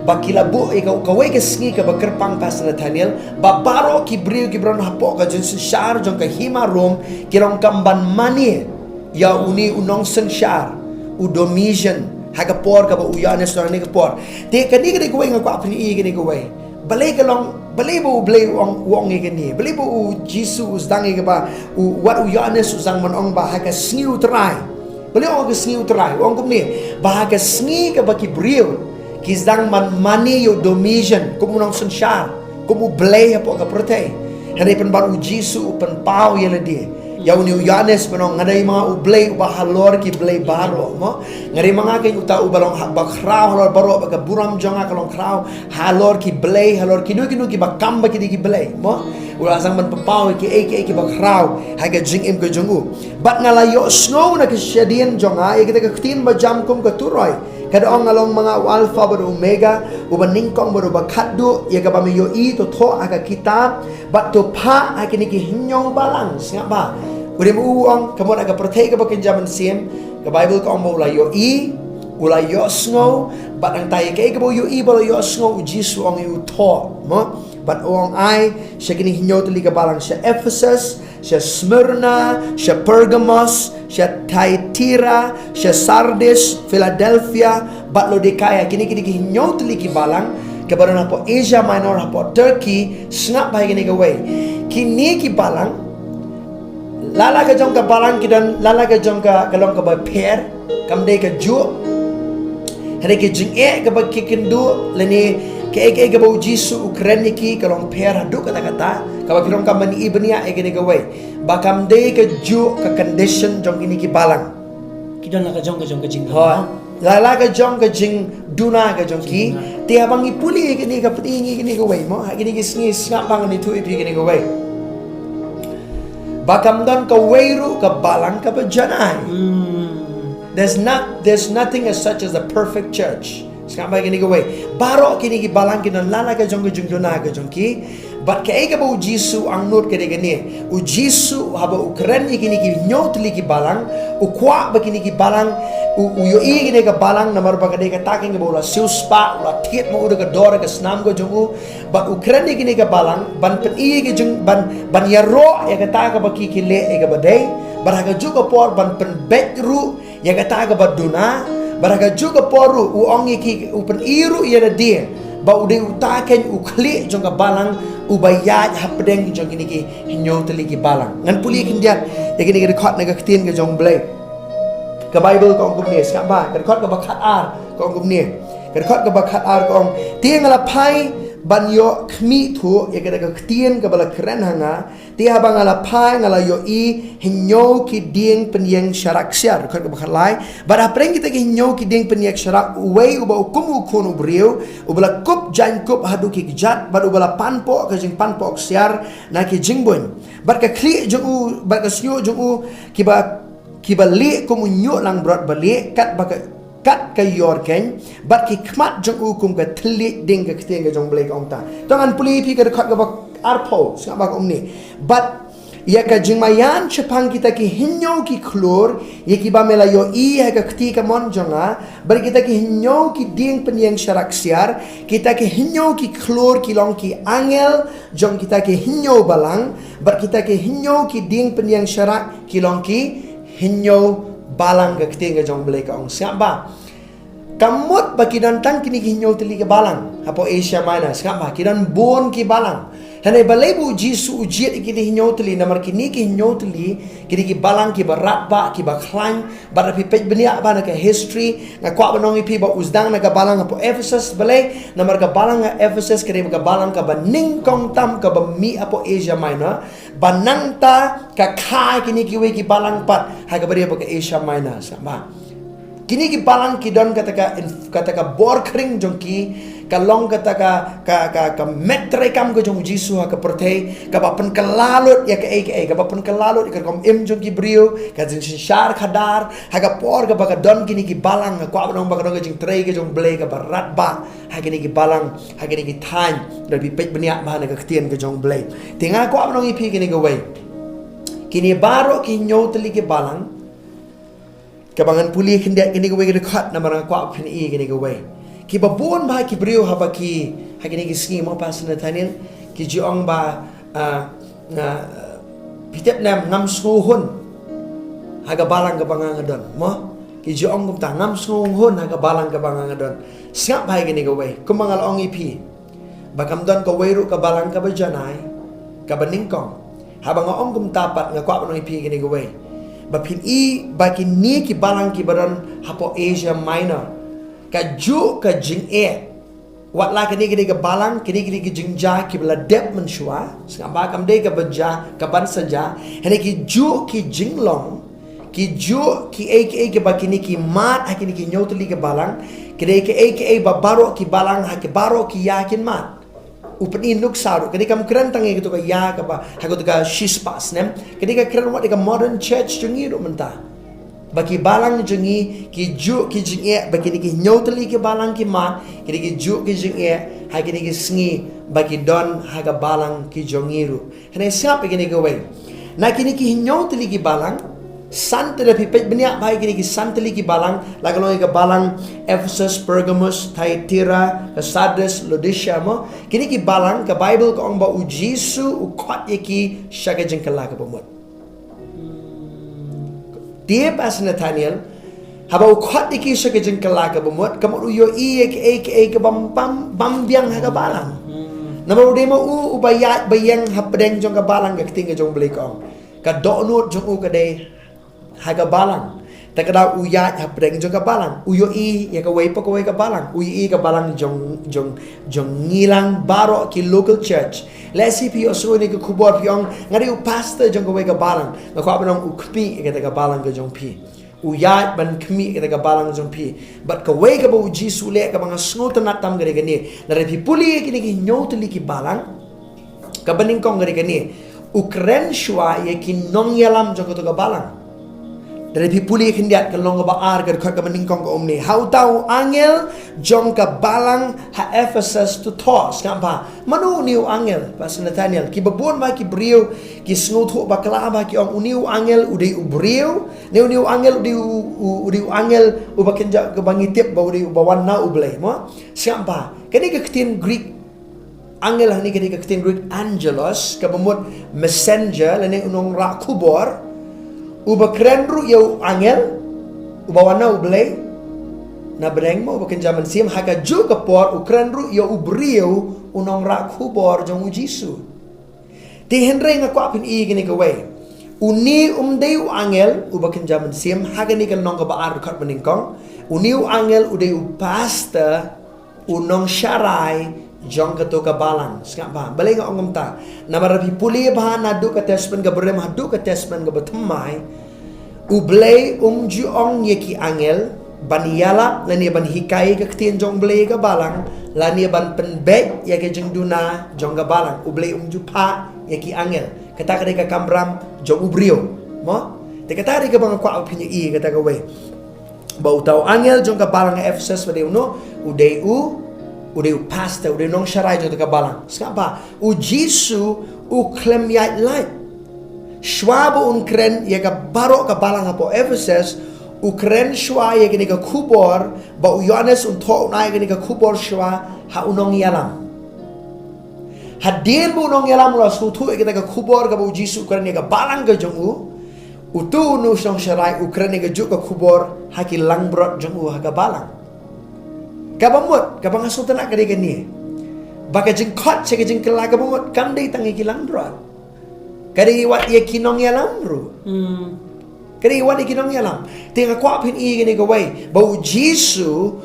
ba ki la buh ïa ka, kawei ka sngi kaba kyrpang, Pastor Nathaniel, ba baroh ki briew kiba don hapoh ka jingsynshar jong ka hima Rom ki long kam ban mane ïa une u nongsynshar, u Domitian, ha ka por kaba u Ïoannis u don ha kane ka por. Te kane ka dei kawei nga kwah pyni ïa kane kawei. Balei ka long, balei ba U Blei u ong, u ong ïa kane? Balei ba u Jisu u sdang ïa kaba, u, wat u Ïoannis u sdang ban ong ba ha ka sngi U Trai? Balei u ong ha ka sngi U Trai? U ong kumne, ba ha ka sngi kaba ki briew ki sdang ban mane ïa u Domitian kum u nongsynshar, kum u blei hapoh ka pyrthei. Hynrei pynban u Jisu u pynpaw ïa lade, ïa une u Ïoannis, ban ong, nga dei ma nga U Blei uba halor ki blei baroh, mo. Nga dei ma nga keiñ uta uba long ha, ba khraw halor baroh, ba ka burom jong nga ka long khraw halor ki blei, halor kino kino kiba kam ba ki dei ki blei, mo. U la sdang ban pynpaw ïa kiei kiei kiba khraw ha ka jingim ka jong u. Bad nga la ïohsngew na ka shadien jong nga ïa kata ka ktien ba jam kum ka turoi, ka da ong, nga long ma nga u Alpha bad u Omega, uba nyngkong bad uba khatduh. Ïa kaba me ïohi to thoh ha ka kitab, bad to phah ha kine ki hynñiew balang. Sngap ba, u dei ma u u ong, ka mut ha ka pyrthei kaba kynja mynsiem, ka Baibl ka ong ba u la ïohi, u la ïohsngew, bad nangta ïa kaei kaba u ïohi bad u la ïohsngew, u Jisu u ong ïa u, thoh, mo. Bad u ong, ai sha kine hynñiew tylli ki balang, sha Ephesus, sha Smyrna, sha Pergamos, sha Thyatira, sha Sardis, Philadelphia, bad Laodicea. Kine ki dei ki hynñiew tylli ki balang kiba don hapoh Asia Minor, hapoh Turkey. Sngap ba ha kine kawei, kine ki balang, lala ka jong ka balang ki don, lala ka jong ka, ka long kaba pher, kam dei kajuh. Hynrei ka jingeh kaba ki kynduh lane kaei kaei kaba u Jisu u kren ïa ki ka long pher haduh katta katta, kaba ki long kam ban i bniah ïa kane kawei. Ba kam dei kajuh ka condition jong kine ki balang. Ki don la ka jong ka jong ka jingduna. Hooid. La la ka jong ka jingduna ka jong ki. Jingduna. Te haba ngi pule ïa kane ka pule ïa kane kawei, mo, ha kine ki sngi, sngap ba ngan ïathuh ïa phi kane kawei. Ba kam don kawei ruh ka balang kaba janai. Hmm. There's not, there's nothing as such as a perfect church. Sngap ba kine kawei. Baroh kine ki balang ki don la la ka jong ka jingduna ka jong ki. Bad kaei kaba u Jisu u angnud ka dei kane. U Jisu haba u kren ïa kine ki hynñiew tylli ki balang, u kwah ba kine ki balang, u, u ïohi ïa kine ka balang, namar ba ka dei kata keiñ kaba u la siewspah, u la thied ma u da ka dor, da ka snam ka jong u. Bad u kren ïa kine ka balang ban pyni ïa ka jing, ban, ban ïaroh ïa kata kaba ki, ki leh ïa kaba dei. Bad ha kajuh ka por ban pynbeit ruh ïa kata kaba duna. Bad ha kajuh ka por ruh u ong ïa ki, u pyni ruh ïa lade ba u dei uta keiñ u khlieh jong ka balang uba ïaid hapdeng jong kine ki hynñiew tylli ki balang. Ngan pule khyndiat ïa kane ka dkhot na ka ktien ka jong U Blei. Ka Baibl ka ong kumne, sngap ba, ka dkhot kaba khatar ka ong kumne. Ka dkhot kaba khatar ka ong, te nga la phai ban ïoh khmih thuh ïa kata ka ktien kaba la kren ha nga, te haba nga la phai nga la ïohi hynñiew ki dieng pynïeng sharak ksiar, dkhot kaba khatlai. Bad hapdeng kita ki hynñiew ki dieng pynïeng sharak, uwei uba u kum u khun u briew, uba la kup jaiñkup haduh ki kjat, bad uba la panpoh ka jingpanpoh ksiar na ki jingbuiñ. Bad ka khlieh jong u, bad ka shñiuh jong u, kiba, kiba lieh kum u ñiuh langbrot ba lieh, kat ba ka, kat ka ïor keiñ, bad ki khmat jong u kum ka thylliej ding ka ktien ka jong U Blei ka ong ta. To ngan pule ïa phi ka dkhot kaba arphew, sngap bha kumne. Bad ïa ka jingmaïan shaphang kita ki hynñiew ki khlur, ïa kiba me la ïohi ha ka kti kamon jong nga, bad kita ki hynñiew ki dieng pynïeng sharak ksiar, kita ki hynñiew ki khlur ki long ki angel jong kita ki hynñiew balang, bad kita ki hynñiew ki dieng pynïeng sharak ki long ki hynñiew balang, ka ktien ka jong U Blei ka ong. Sngap bha. Ka mut ba ki don tang kine ki hynñiew tylli ki balang hapoh Asia Minor. Sngap bha, ki don bun ki balang. Hynrei balei ba U Jisu u jied ïa kine hynñiew tylli, namar kine ki hynñiew tylli, kine ki balang kiba radbah, kiba khlaiñ, bad lada phi peit bniah bha na ka history, nga kwah ban ong ïa phi ba u sdang na ka balang hapoh Ephesus, balei? Namar ka balang ha Ephesus ka dei ka balang kaba nyngkong tam kaba mih hapoh Asia Minor, ba nangta ka kha ïa kine kiwei ki balang pat ha kaba dei ba ka Asia Minor, sngap bha. Kine ki balang ki don kata ka inf-, kata ka bor khring jong ki, ka long kata ka, ka, ka, ka met treikam ka jong U Jisu ha ka pyrthei, kaba pynkylla lut ïa kaei kaei, kaba pynkylla lut ïa ka rukom im jong ki briew, ka jingsynshar khadar, ha ka por kaba ka don kine ki balang, nga kwah ban ong ba ka don ka jingtrei ka jong U Blei kaba radbah ha kine ki balang, ha kine ki thaiñ, lada phi peit bniah bha na ka ktien ka jong U Blei. Te nga kwah ban ong ïa phi kane kawei. Kine baroh ki hynñiew tylli ki balang, kaba ngan pule khyndiat kane kawei ka dkhot namar nga kwah phin i kane kawei. Kiba bun bha ki briew haba ki, ha kine ki sngi mo Pastor Nathaniel, ki ju ong ba, ah, ah, phi tip ne em, ngam sngew hun ha ka balang kaba nga nga don, mo? Ki ju ong kumta, ngam sngew hun ha ka balang kaba nga nga don. Sngap bha ïa kane kawei, kumba nga la ong ïa phi. Ba kam don kawei ruh ka balang kaba janai, kaba nyngkong. Haba nga ong kumta pat nga kwah ban ong ïa phi kane kawei. Ba phin i ba kine ki balang kiba don hapoh Asia Minor, kajuh ka jingeh. Wat la kane ka dei ka balang, kane ka dei ka jingjia kiba la dep mynshuwa. Sngap bha, kam dei kaba jia, kaban sa jia. Hynrei kijuh ki jinglong, kijuh kiei kiei kiba kine ki mad ha kine ki hynñiew tylli ki balang, ki dei kiei kiei ba baroh ki balang ha ki baroh ki ïa kin mad. U pyni nuksa ruh, ka dei kam kren tang ïa kato ka ïa kaba ha kato ka shispah snem, ka dei ka kren wat ïa ka modern church jong ngi ruh mynta. Ba ki balang jong ngi, kijuh ki jingeh, ba kine ki hynñiew tylli ki balang ki mad, ki dei kijuh ki jingeh ha kine ki sngi, ba ki don ha ka balang ki jong ngi ruh. Hynrei sngap ïa kine kawei. Na kine ki hynñiew tylli ki balang, san tylli, phi peit bniah bha ïa kine ki san tylli ki balang, la ka long ïa ka balang Ephesus, Pergamos, Thyatira, ka Sardis, Laodicea mo. Kine ki balang ka Baibl ka ong ba U Jisu u khot ïa ki sha ka jingkylla kaba mut. Te Pastor Nathaniel, haba u khot ïa ki sha ka jingkylla kaba mut, ka mut u ïohi ïa kiei kiei kaba bam, bam biang ha ka balang. Namar u dei ma u uba ïaid ba ïeng hapdeng jong ka balang, ka ktien ka jong U Blei ka ong. Ka dohnud jong u ka dei ha ka balang. Te ka daw u ïaid hapdeng jong ka balang, u ïohi ïa kawei pa kawei ka balang, u ïohi ka balang jong, jong, jong ngi lang baroh ki local church. Lehse phi ïohsngew ïa ka khubor, phi ong, nga dei u pastor jong kawei ka balang. Nga kwah ban ong u khmih ïa kata ka balang ka jong phi. U ïaid ban khmih ïa kata ka balang jong phi. Bad kawei kaba U Jisu u leh kaba nga sngewtynnat tam ka dei kane. Lada phi pule ïa kine ki hynñiew tylli ki balang, kaba nyngkong ka dei kane. U kren shuwa ïa ki nongïalam jong kato ka balang. Lada phi pule khyndiat ka lynnong kaba ar, ka dkhot kaba nyngkong ka ong kumne: Ha uta u angel jong ka balang ha Ephesus to thoh. Sngap bha. Mano une u angel, Pastor Nathaniel? Kiba bun bha ki briew ki sngewthuh bakla bha, ki ong une u angel u dei u briew, ne une u angel u dei u, u, u dei u angel uba kynja, kaba ngi tip ba u dei uba wan na U Blei mo. Sngap bha. Kane ka ktien Greek angel hangne ka dei ka ktien Greek angelos, kaba mut messenger lane u nongrah khubor, uba kren ruh ïa u angel uba wan na U Blei na bneng mo, uba kynja mynsiem. Ha kajuh ka por u kren ruh ïa u briew, u nongrah khubor jong U Jisu. Te hynrei nga kwah phin i kane kawei. Une um dei u angel uba kynja mynsiem, ha kane ka lynnong kaba ar, dkhot ba nyngkong. Une u angel u dei u pastor, u nongsharai jong kato ka balang. Sngap bha, balei nga ong kumta? Namar phi pule bha naduh ka Testament kaba rim haduh ka Testament kaba thymmai, U Blei um ju ong ïa ki angel ban ïalap lane ban hikai ka ktien jong U Blei ka balang, lane ban pynbeit ïa ka jingduna jong ka balang. U Blei um ju phah ïa ki angel. Kata ka dei ka kamram jong u briew. Mo? Te kata ka dei kaba nga kwah phin ïohi kata kawei. Ba uta u angel jong ka balang Ephesus ba dei uno, u dei u, u dei u pastor, u dei u nongsharai jong ka balang. Sngap bha, U Jisu u khlem ïaid lait. Shwa ba un kren ïa ka baroh ka balang hapoh Ephesus, u kren shwa ïa kane ka khubor, ba u Ïoannis un thoh un ai kane ka khubor shwa ha u nongïalam. Hadien ba u nongïalam u la sngewthuh ïa kata ka khubor kaba U Jisu u kren ïa ka balang ka jong u, uto u nongsharai u kren ïa kajuh ka khubor ha ki langbrot jong u ha ka balang. Kaba mut, kaba nga sngewtynnat ka dei kane. Ba ka jingkhot sha ka jingkylla kaba mut kam dei tang ïa ki langbrot. Ka dei wat ïa ki nongïalam ruh. Hmm. Ka dei wat ïa ki nongïalam. Te nga kwah phin i kane kawei, ba U Jisu,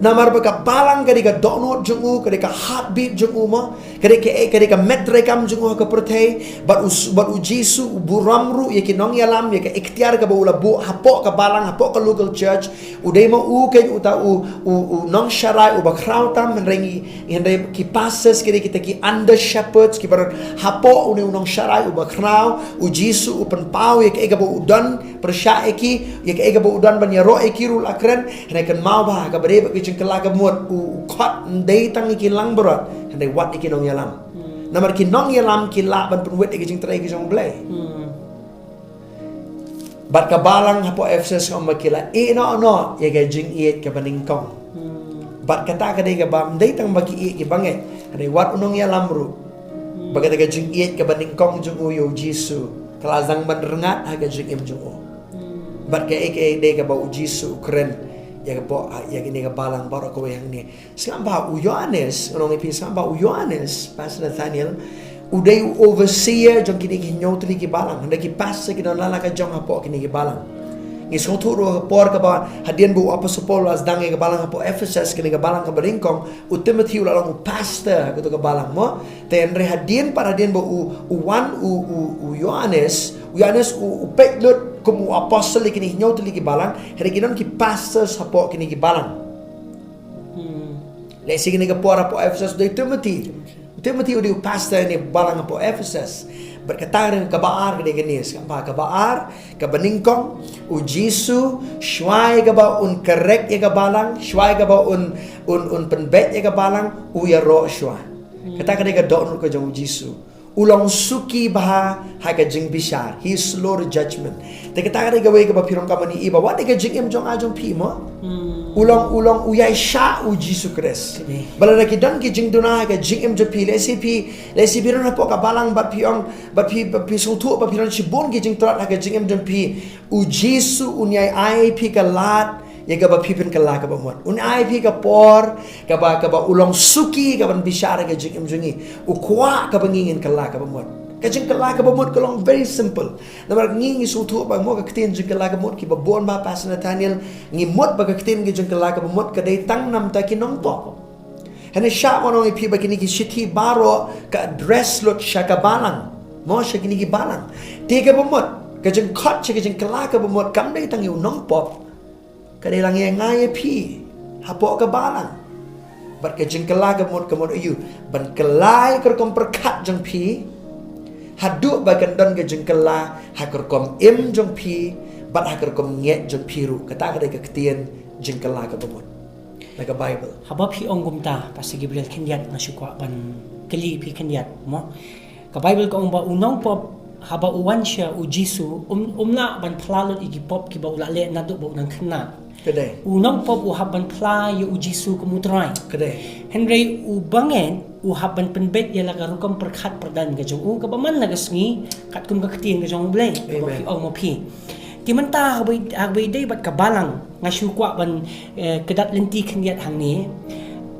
namar ba ka balang ka dei ka dohnud jong u, ka dei ka heartbeat jong u mo, ka dei ka, ka dei ka met treikam jong u ha ka pyrthei, bad U, bad U Jisu u burom ruh ïa ki nongïalam, ïa ka iktiar kaba u la buh hapoh ka balang, hapoh ka local church. U dei ma u keiñ uta u, u, u nongsharai uba khraw tam, hynrei ngi, hynrei ki pastors ki dei kita ki under shepherds kiba don hapoh une u nongsharai uba khraw. U Jisu u pynpaw ïa kaei kaba u don pyrshah ïa ki, ïa kaei kaba u don ban ïaroh ïa ki ruh la kren. Hynrei kynmaw bha, kaba dei bad ka jingkylla kaba mut, u, u khot ym dei tang ïa ki langbrot, hynrei wat ïa ki nongïalam. Hmm. Namar ki nongïalam ki lah ban pynwit ïa ka jingtrei ka jong U Blei. Hmm. Bad ka balang hapoh Ephesus nga ong ba ki la ïeh noh noh ïa ka jingïeit kaba nyngkong. Hmm. Bad kata ka dei kaba ym dei tang ba ki ïeit ki bangeit, hynrei wat u nongïalam ruh. Hmm. Bad kata ka jingïeit kaba nyngkong jong u ïa U Jisu ka la dang ban rngat ha ka jingim jong u. Hmm. Bad kaei kaei dei kaba U Jisu u kren ïa ka bo-, ïa kane ka balang baroh kawei hangne. Sngap bha, u Ïoannis, nga ong ïa phi, sngap bha, u Ïoannis, Pastor Nathaniel, u dei u overseer jong kine ki hynñiew tylli ki balang, hynrei ki pastor ki don la la ka jong hapoh kine ki balang. Ngi sngewthuh ruh ha ka por kaba hadien ba u Apostol Paul u la sdang ïa ka balang hapoh Ephesus, kane ka balang kaba nyngkong, u Timothy u la long u pastor ha kato ka balang mo. Te hynrei hadien pat hadien ba u, u wan u, u, u Ïoannis, u Ïoannis u, u peit lut kum u apostol ïa kine hynñiew tylli ki balang, hynrei ki don ki pastors hapoh kine ki balang. Hmm. Lehse kane ka por hapoh Ephesus u dei Timothy. Timothy u dei u pastor ïa kane ka balang hapoh Ephesus. Bad kata ka dei kaba ar ka dei kane, sngap bha, kaba ar, kaba nyngkong, U Jisu, shwa ïa kaba un correct ïa ka balang, shwa ïa kaba un, un, un pynbeit ïa ka balang, u ïaroh shwa. Hmm. Kata ka dei ka dohnud ka jong U Jisu. U long suki bha ha ka jingbishar. He is slow to judgment. Te kata ka dei kawei kaba phi donkam ban ïohi ba wat ïa ka jingim jong nga jong phi mo. Hmm. U long, u long u ïaishah U Jisu Khrist. Kane. Ba lada ki don ki jingduna ha ka jingim jong phi, lehse phi, lehse phi don hapoh ka balang bad phi ong, bad phi, bad phi sngewthuh ba phi don shibun ki jingtlot ha ka jingim jong phi. U Jisu un ïai ai phi ka lad ïa kaba phi pynkylla kaba mut. Un ai phi ka por kaba, kaba u long suki kaban bishar ïa ka jingim jong ngi. U kwah kaba ngi ngin kylla kaba mut. Ka jingkylla kaba mut ka long very simple. Namar ngi ngi sngewthuh ba mo ka ktien jingkylla kaba mut kiba bun ba Pastor Nathaniel ngi mut ba ka ktien ka jingkylla kaba mut ka dei tang namar ki nongpop. Hynrei shah ma nga ong ïa phi ba kine ki shithi baroh ka address lut sha ka balang. Mo sha kine ki balang. Te kaba mut, ka jingkhot sha ka jingkylla kaba mut kam dei tang ïa u nongpop. Ka dei lang ïa nga ïa phi hapoh ka balang. Bad ka jingkylla kaba mut ka mut aiu, ban kylla ïa ka rukom pyrkhat jong phi. Haduh ba kan don ka jingkylla ha ka rukom im jong phi bad ha ka rukom ngeit jong phi ruh. Kata ka dei ka ktien jingkylla kaba mut na ka Baibl. Haba phi ong kumta, Pastor Gabriel, khyndiat nga shu kwah ban kylli phi khyndiat mo. Ka Baibl ka ong ba u nongpop haba u wan sha U Jisu um, um lah ban phla lut ïa ki pop kiba u la leh naduh ba u nang khynnah. Ka dei. U nongpop u hap ban phla ïa U Jisu kum u Trai. Ka dei. Hynrei u bangeit u hap ban pynbeit ïa la ka rukom pyrkhat pyrdan ka jong u kaba man la ka sngi katkum ka ktien ka jong U Blei kaba Amen. Phi ong ma phi. Te mynta haba, haba ïadei bad ka balang nga shu kwah ban, eh, kdat lynti khyndiat hangne.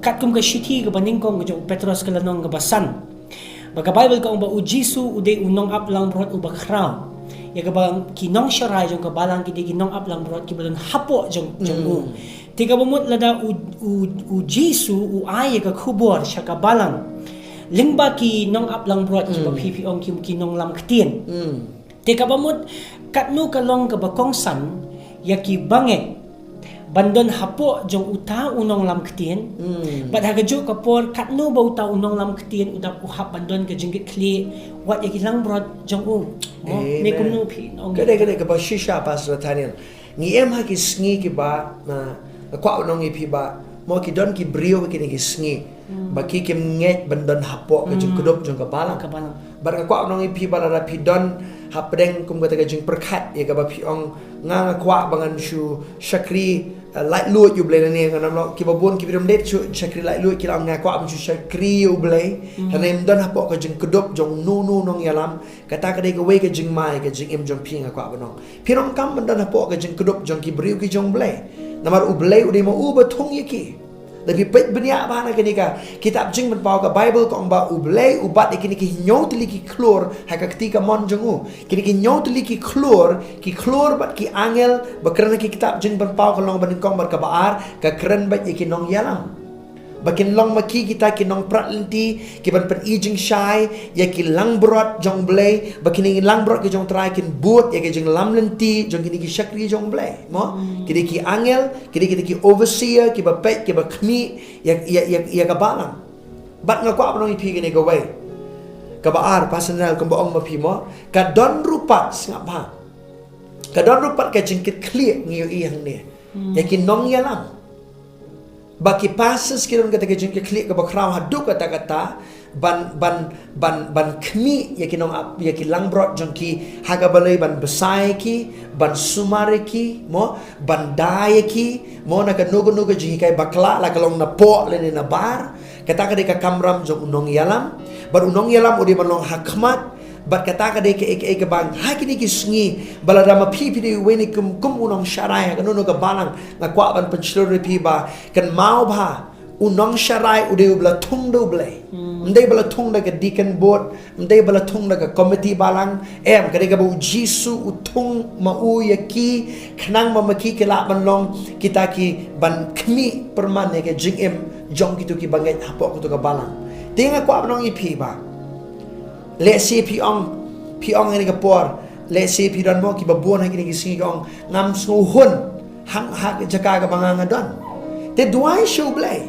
Katkum ka shithi kaba nyngkong ka jong u Petros ka lynnong kaba san. Ba ka Baibl ka ong ba U Jisu u dei u nongap langbrot uba khraw. Ïa kaba ki nongsharai jong ka balang ki dei ki nongap langbrot kiba don hapoh jong, jong u. Hmm. Te kaba mut lada u, u, u Jisu u ai ïa ka khubor sha ka balang lyngba ki nongap langbrot kiba phi phi ong ki, ki nonglam ktien. Te kaba mut katno ka long kaba kongsan ïa ki bangeit ban don hapoh jong uta u nonglam ktien. Bad ha kajuh ka por katno ba uta u nonglam ktien u dap u hap ban don ka jingkitkhlieh wat ïa ki langbrot jong u. Mo, ne kumno phi ong? Ka dei, ka dei kaba shisha, Pastor Nathaniel. Ngi em ha ki sngi kiba, nga kwah ban ong ïa phi ba mo ki don ki briew ha kine ki sngi ba ki kim ngeit ban don hapoh ka jingkdup jong ka balang. Ka balang. Bad nga kwah ban ong ïa phi ba lada phi don hapdeng kum kata ka jingpyrkhat ïa kaba phi ong, nga, nga kwah ba ngan shu shakri, eh, laitluid ïa U Blei, lane ngan ong, kiba bun ki briew ym dei shu shakri laitluid, ki la ong nga kwah ban shu shakri ïa U Blei. Lane ym don hapoh ka jingkdup jong uno uno u nongïalam. Kata ka dei kawei ka jingma ïa ka jingim jong phi, nga kwah ban ong. Phi donkam ban don hapoh ka jingkdup jong ki briew ki jong U Blei. Namar U Blei u dei ma u ba thung ïa ki. Lada phi peit bniah bha na kane ka kitab Jingpynpaw, ka Baibl ka ong ba U Blei u bat ïa kine ki hynñiew tylli ki khlur ha ka kti kamon jong u. Kine ki hynñiew tylli ki khlur, ki khlur bad ki angel ba kren ha ki kitab Jingpynpaw ka lynnong banyngkong bad kaba ar, ka kren bad ïa ki nongïalam. Ba kin long ma ki kita ki nongprat lynti, ki ban pyni jingshai ïa ki langbrot jong U Blei, ba kine ki langbrot ki jong U Trai kin bud ïa ki jinglam lynti jong kine ki shakri jong U Blei. Mo? Ki dei ki angel, ki dei kita ki overseer, kiba peit, kiba khmih ïa, ïa, ïa, ïa ka balang. Bad nga kwah ban ong ïa phi kane kawei. Kaba ar, Pastor Nathaniel, kumba ong ma phi mo, ka don ruh pat, sngap bha, ka don ruh pat ka jingkitkhlieh ngi ïohi hangne ïa ki nongïalam. Ba ki pastors ki don kata ka jingkitkhlieh kaba khraw haduh katta-katta ban, ban, ban, ban khmih ïa ki nongap, ïa ki langbrot jong ki ha kaba lei ban bsa ïa ki, ban sumar ïa ki, mo, ban da ïa ki, mo, na kano kano ka jinghikai bakla, la ka long napoh lane nabar. Kata ka dei ka kamram jong u nongïalam. Bad u nongïalam u dei ban long ha khmat. Bad kata ka dei kaei kaei kaba ha kine ki sngi ba lada ma phi phi dei uwei ne kum, kum u nongsharai ha kano kano ka balang, nga kwah ban pynshlur ïa phi ba kynmaw bha, u nongsharai u dei uba la thung da U Blei. Ym dei ba la thung da ka deacon board, ym dei ba la thung da ka komiti balang. Em, ka dei kaba U Jisu u thung ma u ïa ki, khnang ba ma ki ki lah ban long kita ki ban khmih pyrman ïa ka jingim jong kito ki bangeit hapoh kito ka balang. Te nga kwah ban ong ïa phi ba lehse phi ong, phi ong ha kane ka por, lehse phi don mo kiba bun ha kine ki sngi ki ong, ngam sngewhun hang ha ka jaka kaba nga nga don. Te duwai sha U Blei.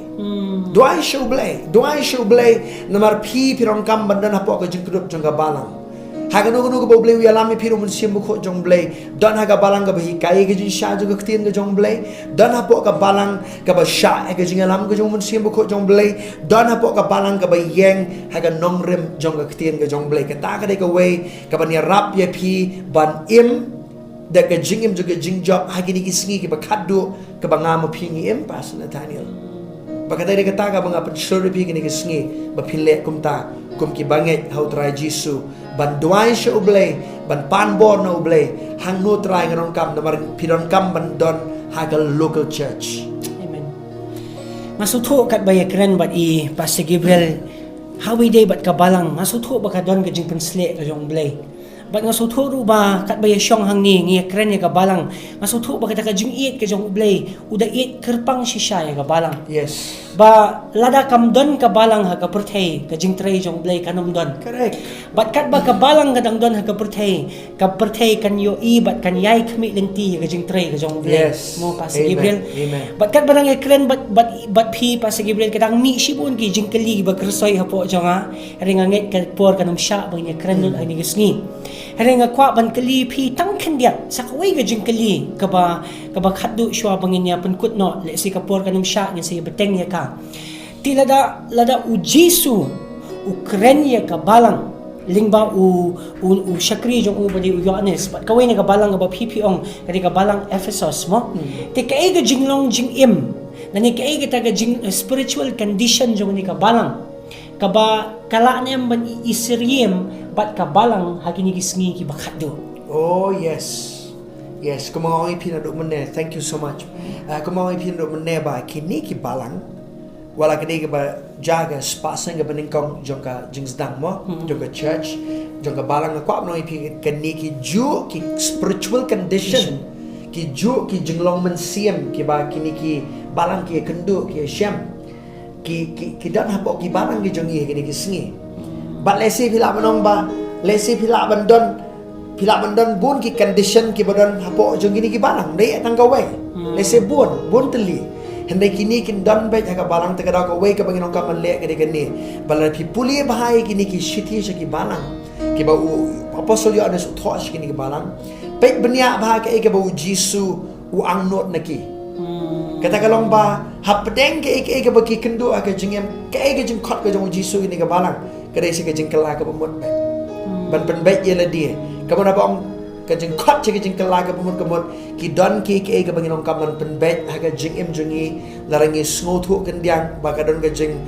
Duwai sha U Blei. Duwai sha U Blei. Namar phi phi donkam ban don hapoh ka jingkdup jong ka balang. Ha kano kano kaba U Blei u ïalam ïa phi da U Mynsiem Bakhuid jong U Blei. Don ha ka balang kaba hikai ïa ka jingshisha jong ka ktien ka jong U Blei. Don hapoh ka balang kaba shah ïa ka jingïalam ka jong U Mynsiem Bakhuid jong U Blei. Don hapoh ka balang kaba ïeng ha ka nongrim jong ka ktien ka jong U Blei. Kata ka dei kawei kaban ïarap ïa phi ban im da ka jingim jong ka jingjop ha kine ki sngi kiba khatduh kaba nga ma phi ngi im, Pastor Nathaniel. Ba kata dei kata kaba nga pynshlur ïa phi kine ki sngi ba phin leh kumta kum ki bangeit ha U Trai Jisu, ban duwai sha U Blei, ban pan bor na U Blei. Hangno Trai nga donkam, namar phi donkam ban don ha ka local church. Amen. Nga sngewthuh katba ïakren bad i Pastor Gabriel, ha kaba ïadei bad ka balang, nga sngewthuh ba ka don ka jingpynsleh ka jong U Blei. Bad nga sngewthuh ruh ba katba ïashong hangne ngi ïakren ïa ka balang, nga sngewthuh ba kata ka jingïeit ka jong U Blei u da ïeit kyrpang shisha ïa ka balang. Yes. Ba lada kam don ka balang ha ka pyrthei, ka jingtrei jong U Blei kan ym don. Correct. Bad katba ka balang ka dang don ha ka pyrthei, ka pyrthei kan ïohi bad kan ïai khmih lynti ïa ka jingtrei ka jong U Blei. Yes. Mo, Pastor Gabriel. Amen. Bad katba nang ïakren bad, bad, bad phi, Pastor Gabriel, ka dang mih shibun ki jingkylli ba kyrsoi hapoh jong nga. Hynrei nga ngeit ka por kan ym shah ba ngin ïakren lut ha kine ki sngi. Hynrei nga kwah ban kylli phi tang khyndiat sa kawei ka jingkylli kaba, kaba khatduh shuwa ba ngin ïa pynkut noh, lehse ka por kan ym shah, ngin sa ïa bteng ïa ka. Te lada, lada U Jisu u kren ïa ka balang lyngba u, u, u shakri jong u ba dei u Ïoannis, bad kawei na ka balang kaba phi phi ong ka dei ka balang Ephesus, mo? Te kaei ka jinglong jingim lane kaei kata ka jing, spiritual condition jong kane ka balang kaba ka lah ne em ban i, isyriem bad ka balang ha kine ki sngi kiba khatduh? Oh yes. Yes, kumba nga ong ïa phi naduh mynne. Thank you so much. Ah, kumba nga ong ïa phi naduh mynne ba kine ki balang, wat la ka dei kaba jia ka spah seng kaba nyngkong jong ka jingsdang, mo, jong ka church, jong ka balang, nga kwah ban ong ïa phi kane ki juh ki spiritual condition. ki juh ki jinglong mynsiem kiba kine ki balang ki ïakynduh ki ïashem. Ki, ki, ki don hapoh ki balang ki jong ngi ha kine ki sngi. Bad lehse phi lah ban ong ba, lehse phi lah ban don, phi lah ban don bun ki condition kiba don hapoh jong kine ki balang. Dei tang kawei. Lehse bun, bun tylli. Hynrei kine kin don beit ha ka balang, te ka daw kawei kaba ngin ong ka ban leh ka dei kane. Ba lada phi pule bha ïa kine ki shithi sha ki balang, kiba u Apostol Ïoannis u thoh sha kine ki balang, peit bniah bha kaei kaba u Jisu u angnud na ki. Kata ka long ba hapdeng kaei kaei kaba ki kynduh ha ka jingim, kaei ka jingkhot ka jong u Jisu ïa kine ki balang, ka dei sa ka jingkylla kaba mut beit. Ban pynbeit ïa lade. Kaba na ba ong ka jingkhot sha ka jingkylla kaba mut ka mut, ki don kiei kiei kaba ngin ong ka ban pynbeit ha ka jingim jong ngi. Lada ngi sngewthuh khyndiat ba ka don ka jing,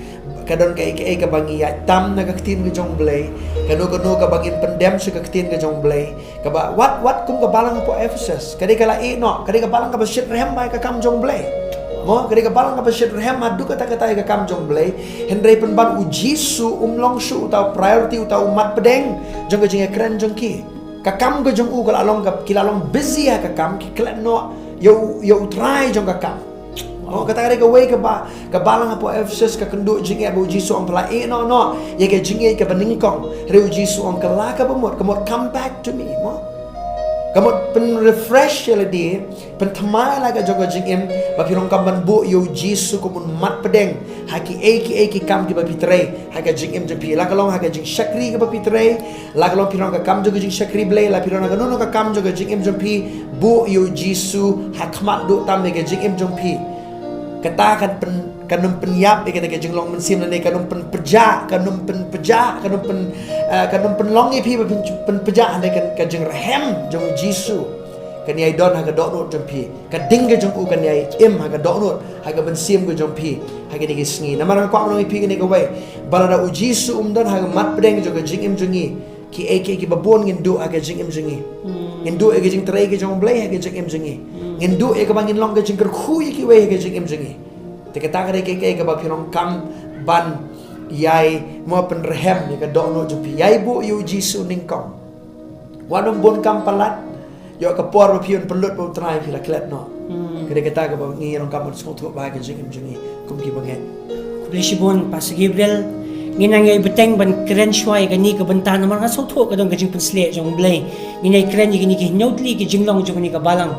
ka don kaei kaei kaba ngi ïaid tam na ka ktien ka jong U Blei, kano kano kaba ngin pyndem sha ka ktien ka jong U Blei. Kaba wat, wat kum ka balang hapoh Ephesus, ka dei ka la ïeh noh, ka dei ka balang kaba shit rhem bha ïa ka kam jong U Blei. Mo, ka dei ka balang kaba shit rhem haduh katta katta ïa ka kam jong U Blei. Hynrei pynban u Jisu um long shuh uta u priority, uta u mat pdeng jong ka jingïakren jong ki. Ka kam ka jong u ka la long ka, ki la long busy ha ka kam, ki klet noh ïa u, ïa U Trai jong ka kam. Oh, kata ka dei kawei kaba, ka balang hapoh Ephesus ka kynduh jingeh, ba u Jisu ong phi la ïeh noh noh ïa ka jingeh kaba nyngkong. Hynrei u Jisu ong kylla kaba mut, ka mut come back to me, mo. Ka mut pyn-refresh ïa lade, pynthymmai la ka jong ka jingim, ba phin ym kam ban buh ïa u Jisu kum u mat pdeng ha kiei kiei ki kam kiba phi trei ha ka jingim jong phi. La ka long ha ka jingshakri kaba phi trei, la ka long phi long ka kam jong ka jingshakri Blei, la phi long ha kano kano ka kam jong ka jingim jong phi, buh ïa u Jisu ha khmat duh tam ïa ka jingim jong phi. Kata kan pyn, kan ym pynïap ïa kata ka jinglong mynsiem, lane kan ym pynpjah, kan ym pynpjah, kan ym pyn, eh, kan ym pynlong ïa phi ba pyn, pynpjah, hynrei kan, ka jingrhem jong u Jisu kan ïai don ha ka dohnud jong phi. Ka ding ka jong u kan ïai im ha ka dohnud, ha ka mynsiem ka jong phi ha kine ki sngi. Namar nga kwah ban ong ïa phi kane kawei, ba lada u Jisu um don ha ka mat pdeng jong ka jingim jong ngi, kiei kiei kiba bun ngin duh ha ka jingim jong ngi. Ngin duh ïa ka jingtrei ka jong U Blei ha ka jingim jong ngi. Ngin duh ïa kaba ngin long ka jingkyrkhu ïa kiwei ha ka jingim jong ngi. Te kata ka dei kaei kaei kaba phin ym kam ban ïai, mo, pynrhem ïa ka dohnud jong phi. Ïai buh ïa u Jisu nyngkong. Wat nym bun kam palat, ïoh ka por ba phi un pynlut ba U Trai phi la klet noh. Ka dei kata kaba ngi ïa long kam ban sngewthuh bha ha ka jingim jong ngi kum ki bangeit. Khublei shibun Pastor Gabriel. Ngin nang ïai bteng ban kren shuwa ïa kane ka bynta namar nga sngewthuh ka don ka jingpynsleh jong U Blei. Ngin ïai kren ïa kine ki hynñiew tylli ki jinglong jong kane ka balang.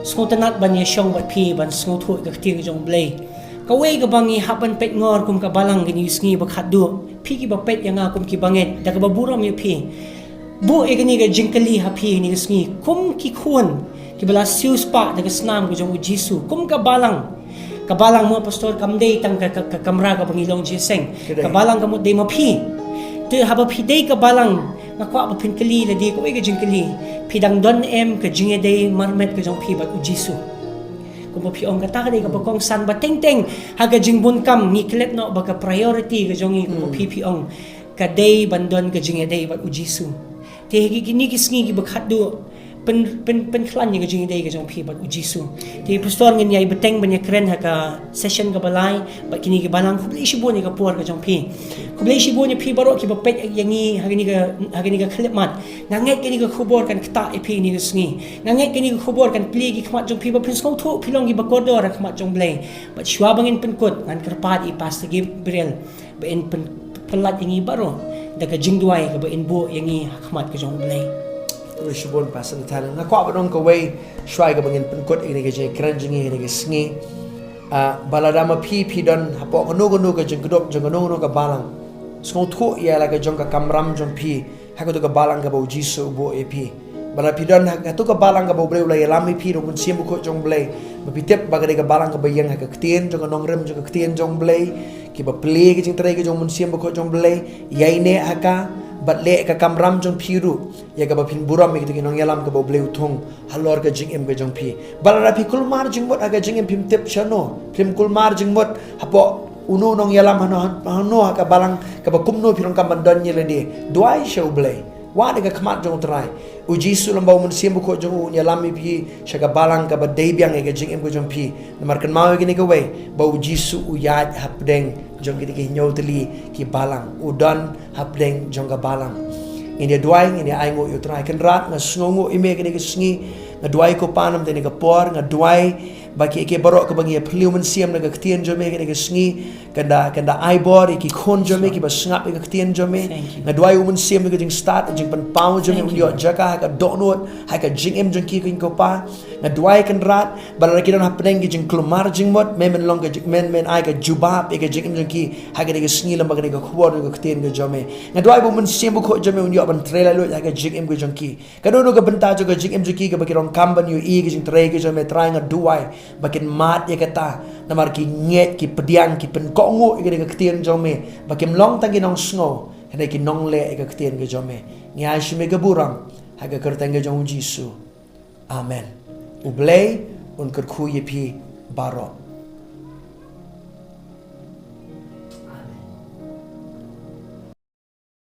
Sngewtynnat ban ïashong bad phi ban sngewthuh ïa ka ktien ka jong U Blei. Kawei kaba ngi hap ban peit ngor kum ka balang kine ki sngi ba khatduh, phi kiba peit ïa nga kum ki bangeit, da kaba burom ïa phi. Buh ïa kane ka jingkylli ha phi kine ki sngi, kum ki khun kiba la siewspah da ka snam ka jong u Jisu, kum ka balang. Ka balang mo pastor kam dei tang ka, ka, ka kamra kaba ngi long jingïaseng. Ka dei. Ka balang ka mut dei ma phi. Te haba phi dei ka balang, nga kwah ba phin kylli lade kawei ka jingkylli. Phi dang don em ka jingïadei marmet ka jong phi bad u Jisu? Kumba phi ong kata ka dei kaba kongsan ba teng teng ha ka jingbun kam ngi klet noh ba ka priority ka jong ngi kumba phi phi ong. Ka dei ban don ka jingïadei bad u Jisu. Te ha ki, kine ki sngi kiba khatduh, pyn, pyn, pynkhlaiñ ïa ka jingïadei ka jong phi bad u Jisu. Te pastor ngin ïai bteng ban ïakren ha ka session kaba lai bad kine ki balang. Khublei shibun ïa ka por ka jong phi. Khublei shibun ïa phi baroh kiba peit ïa ngi ha kane ka, ha kane ka khyllipmat. Nga ngeit kane ka khubor kan ktah ïa phi kine ki sngi. Nga ngeit kane ka khubor kan plie ïa ki khmat jong phi ba phin sngewthuh phi long kiba kordor ha khmat jong U Blei. Bad shuwa ba ngin pynkut ngan kyrpad ïa Pastor Gabriel ba in pyn, pynlait ïa ngi baroh da ka jingduwai kaba in buh ïa ngi ha khmat ka jong U Blei. Khublei shibun Pastor Nathaniel. Nga kwah ban ong kawei shuwa kaba ngin pynkut ïa kane ka jingkren jong ngi ha kane ka sngi. Ah, ba lada ma phi phi don hapoh kano kano ka jingkdup jong kano kano ka balang, sngewthuh ïa la ka jong ka kamram jong phi ha kato ka balang kaba u Jisu u buh ïa phi. Ba lada phi don ha kato ka balang kaba U Blei u la ïalam ïa phi da u Mynsiem Bakhuid jong U Blei, ba phi tip ba ka dei ka balang kaba ïeng ha ka ktien jong ka nongrim jong ka ktien jong U Blei, kiba plie ka jingtrei ka jong u Mynsiem Bakhuid jong U Blei, ïaineh ha ka bad leh ka kamram jong phi ruh, ïa kaba phin burom ïa kito ki nongïalam kaba U Blei u thung halor ka jingim ka jong phi. Ba lada phi kulmar jingmut ha ka jingim phim tip shano, phim kulmar jingmut hapoh uno u nongïalam hano hano ha ka balang kaba kumno phi donkam ban don ïa lade. Duwai sha U Blei. Wad ïa ka khmat jong U Trai. U Jisu lem bad u Mynsiem Bakhuid jong u un ïalam ïa phi sha ka balang kaba dei biang ïa ka jingim ka jong phi. Namar kynmaw ïa kane kawei ba u Jisu u ïaid hapdeng jong kine ki hynñiew tylli ki balang. U don hapdeng jong ka balang. Ngin ïa duwai, ngin ïa ainguh ïa U Trai. Kynrad, nga sngewnguh ïa me kine ki sngi. Nga duwai ko Pa namar kane ka por, nga duwai ba ki, ki baroh kiba ngi ïa plie u Mynsiem na ka ktien jong me kane ka sngi, kan da, kan da ai bor ïa ki khun jong me kiba sngap ïa ka ktien jong me. Nga duwai u Mynsiem na ka jingstad, jingpynpaw jong me un ïoh jaka ha ka dohnud, ha ka jingim jong ki ko Pa. Nga duwai Kynrad ba lada ki don hapdeng ki jingkulmar jingmut, me men long ka jing, men, men ai ka jubab ïa ka jingim jong ki ha kane ka sngi lem bad kane ka khubor jong ka ktien ka jong me. Nga duwai ba u Mynsiem Bakhuid jong me un ïoh ban trei laitluid ha ka jingim ka jong ki. Kano kano ka bynta jong ka jingim jong ki kaba ki donkam ban ïohi ïa ka jingtrei ka jong me, Trai, nga duwai ba kin mad ïa kata, namar ki ngeit, ki pdiang, ki pynkohnguh ïa ka ktien jong me, ba kim long tang ki nongsngew, hynrei ki nongleh ïa ka ktien ka jong me. Ngi ai sha me ka burom ha ka kyrteng ka jong u Jisu. Amen. U Blei un kyrkhu ïa phi baroh.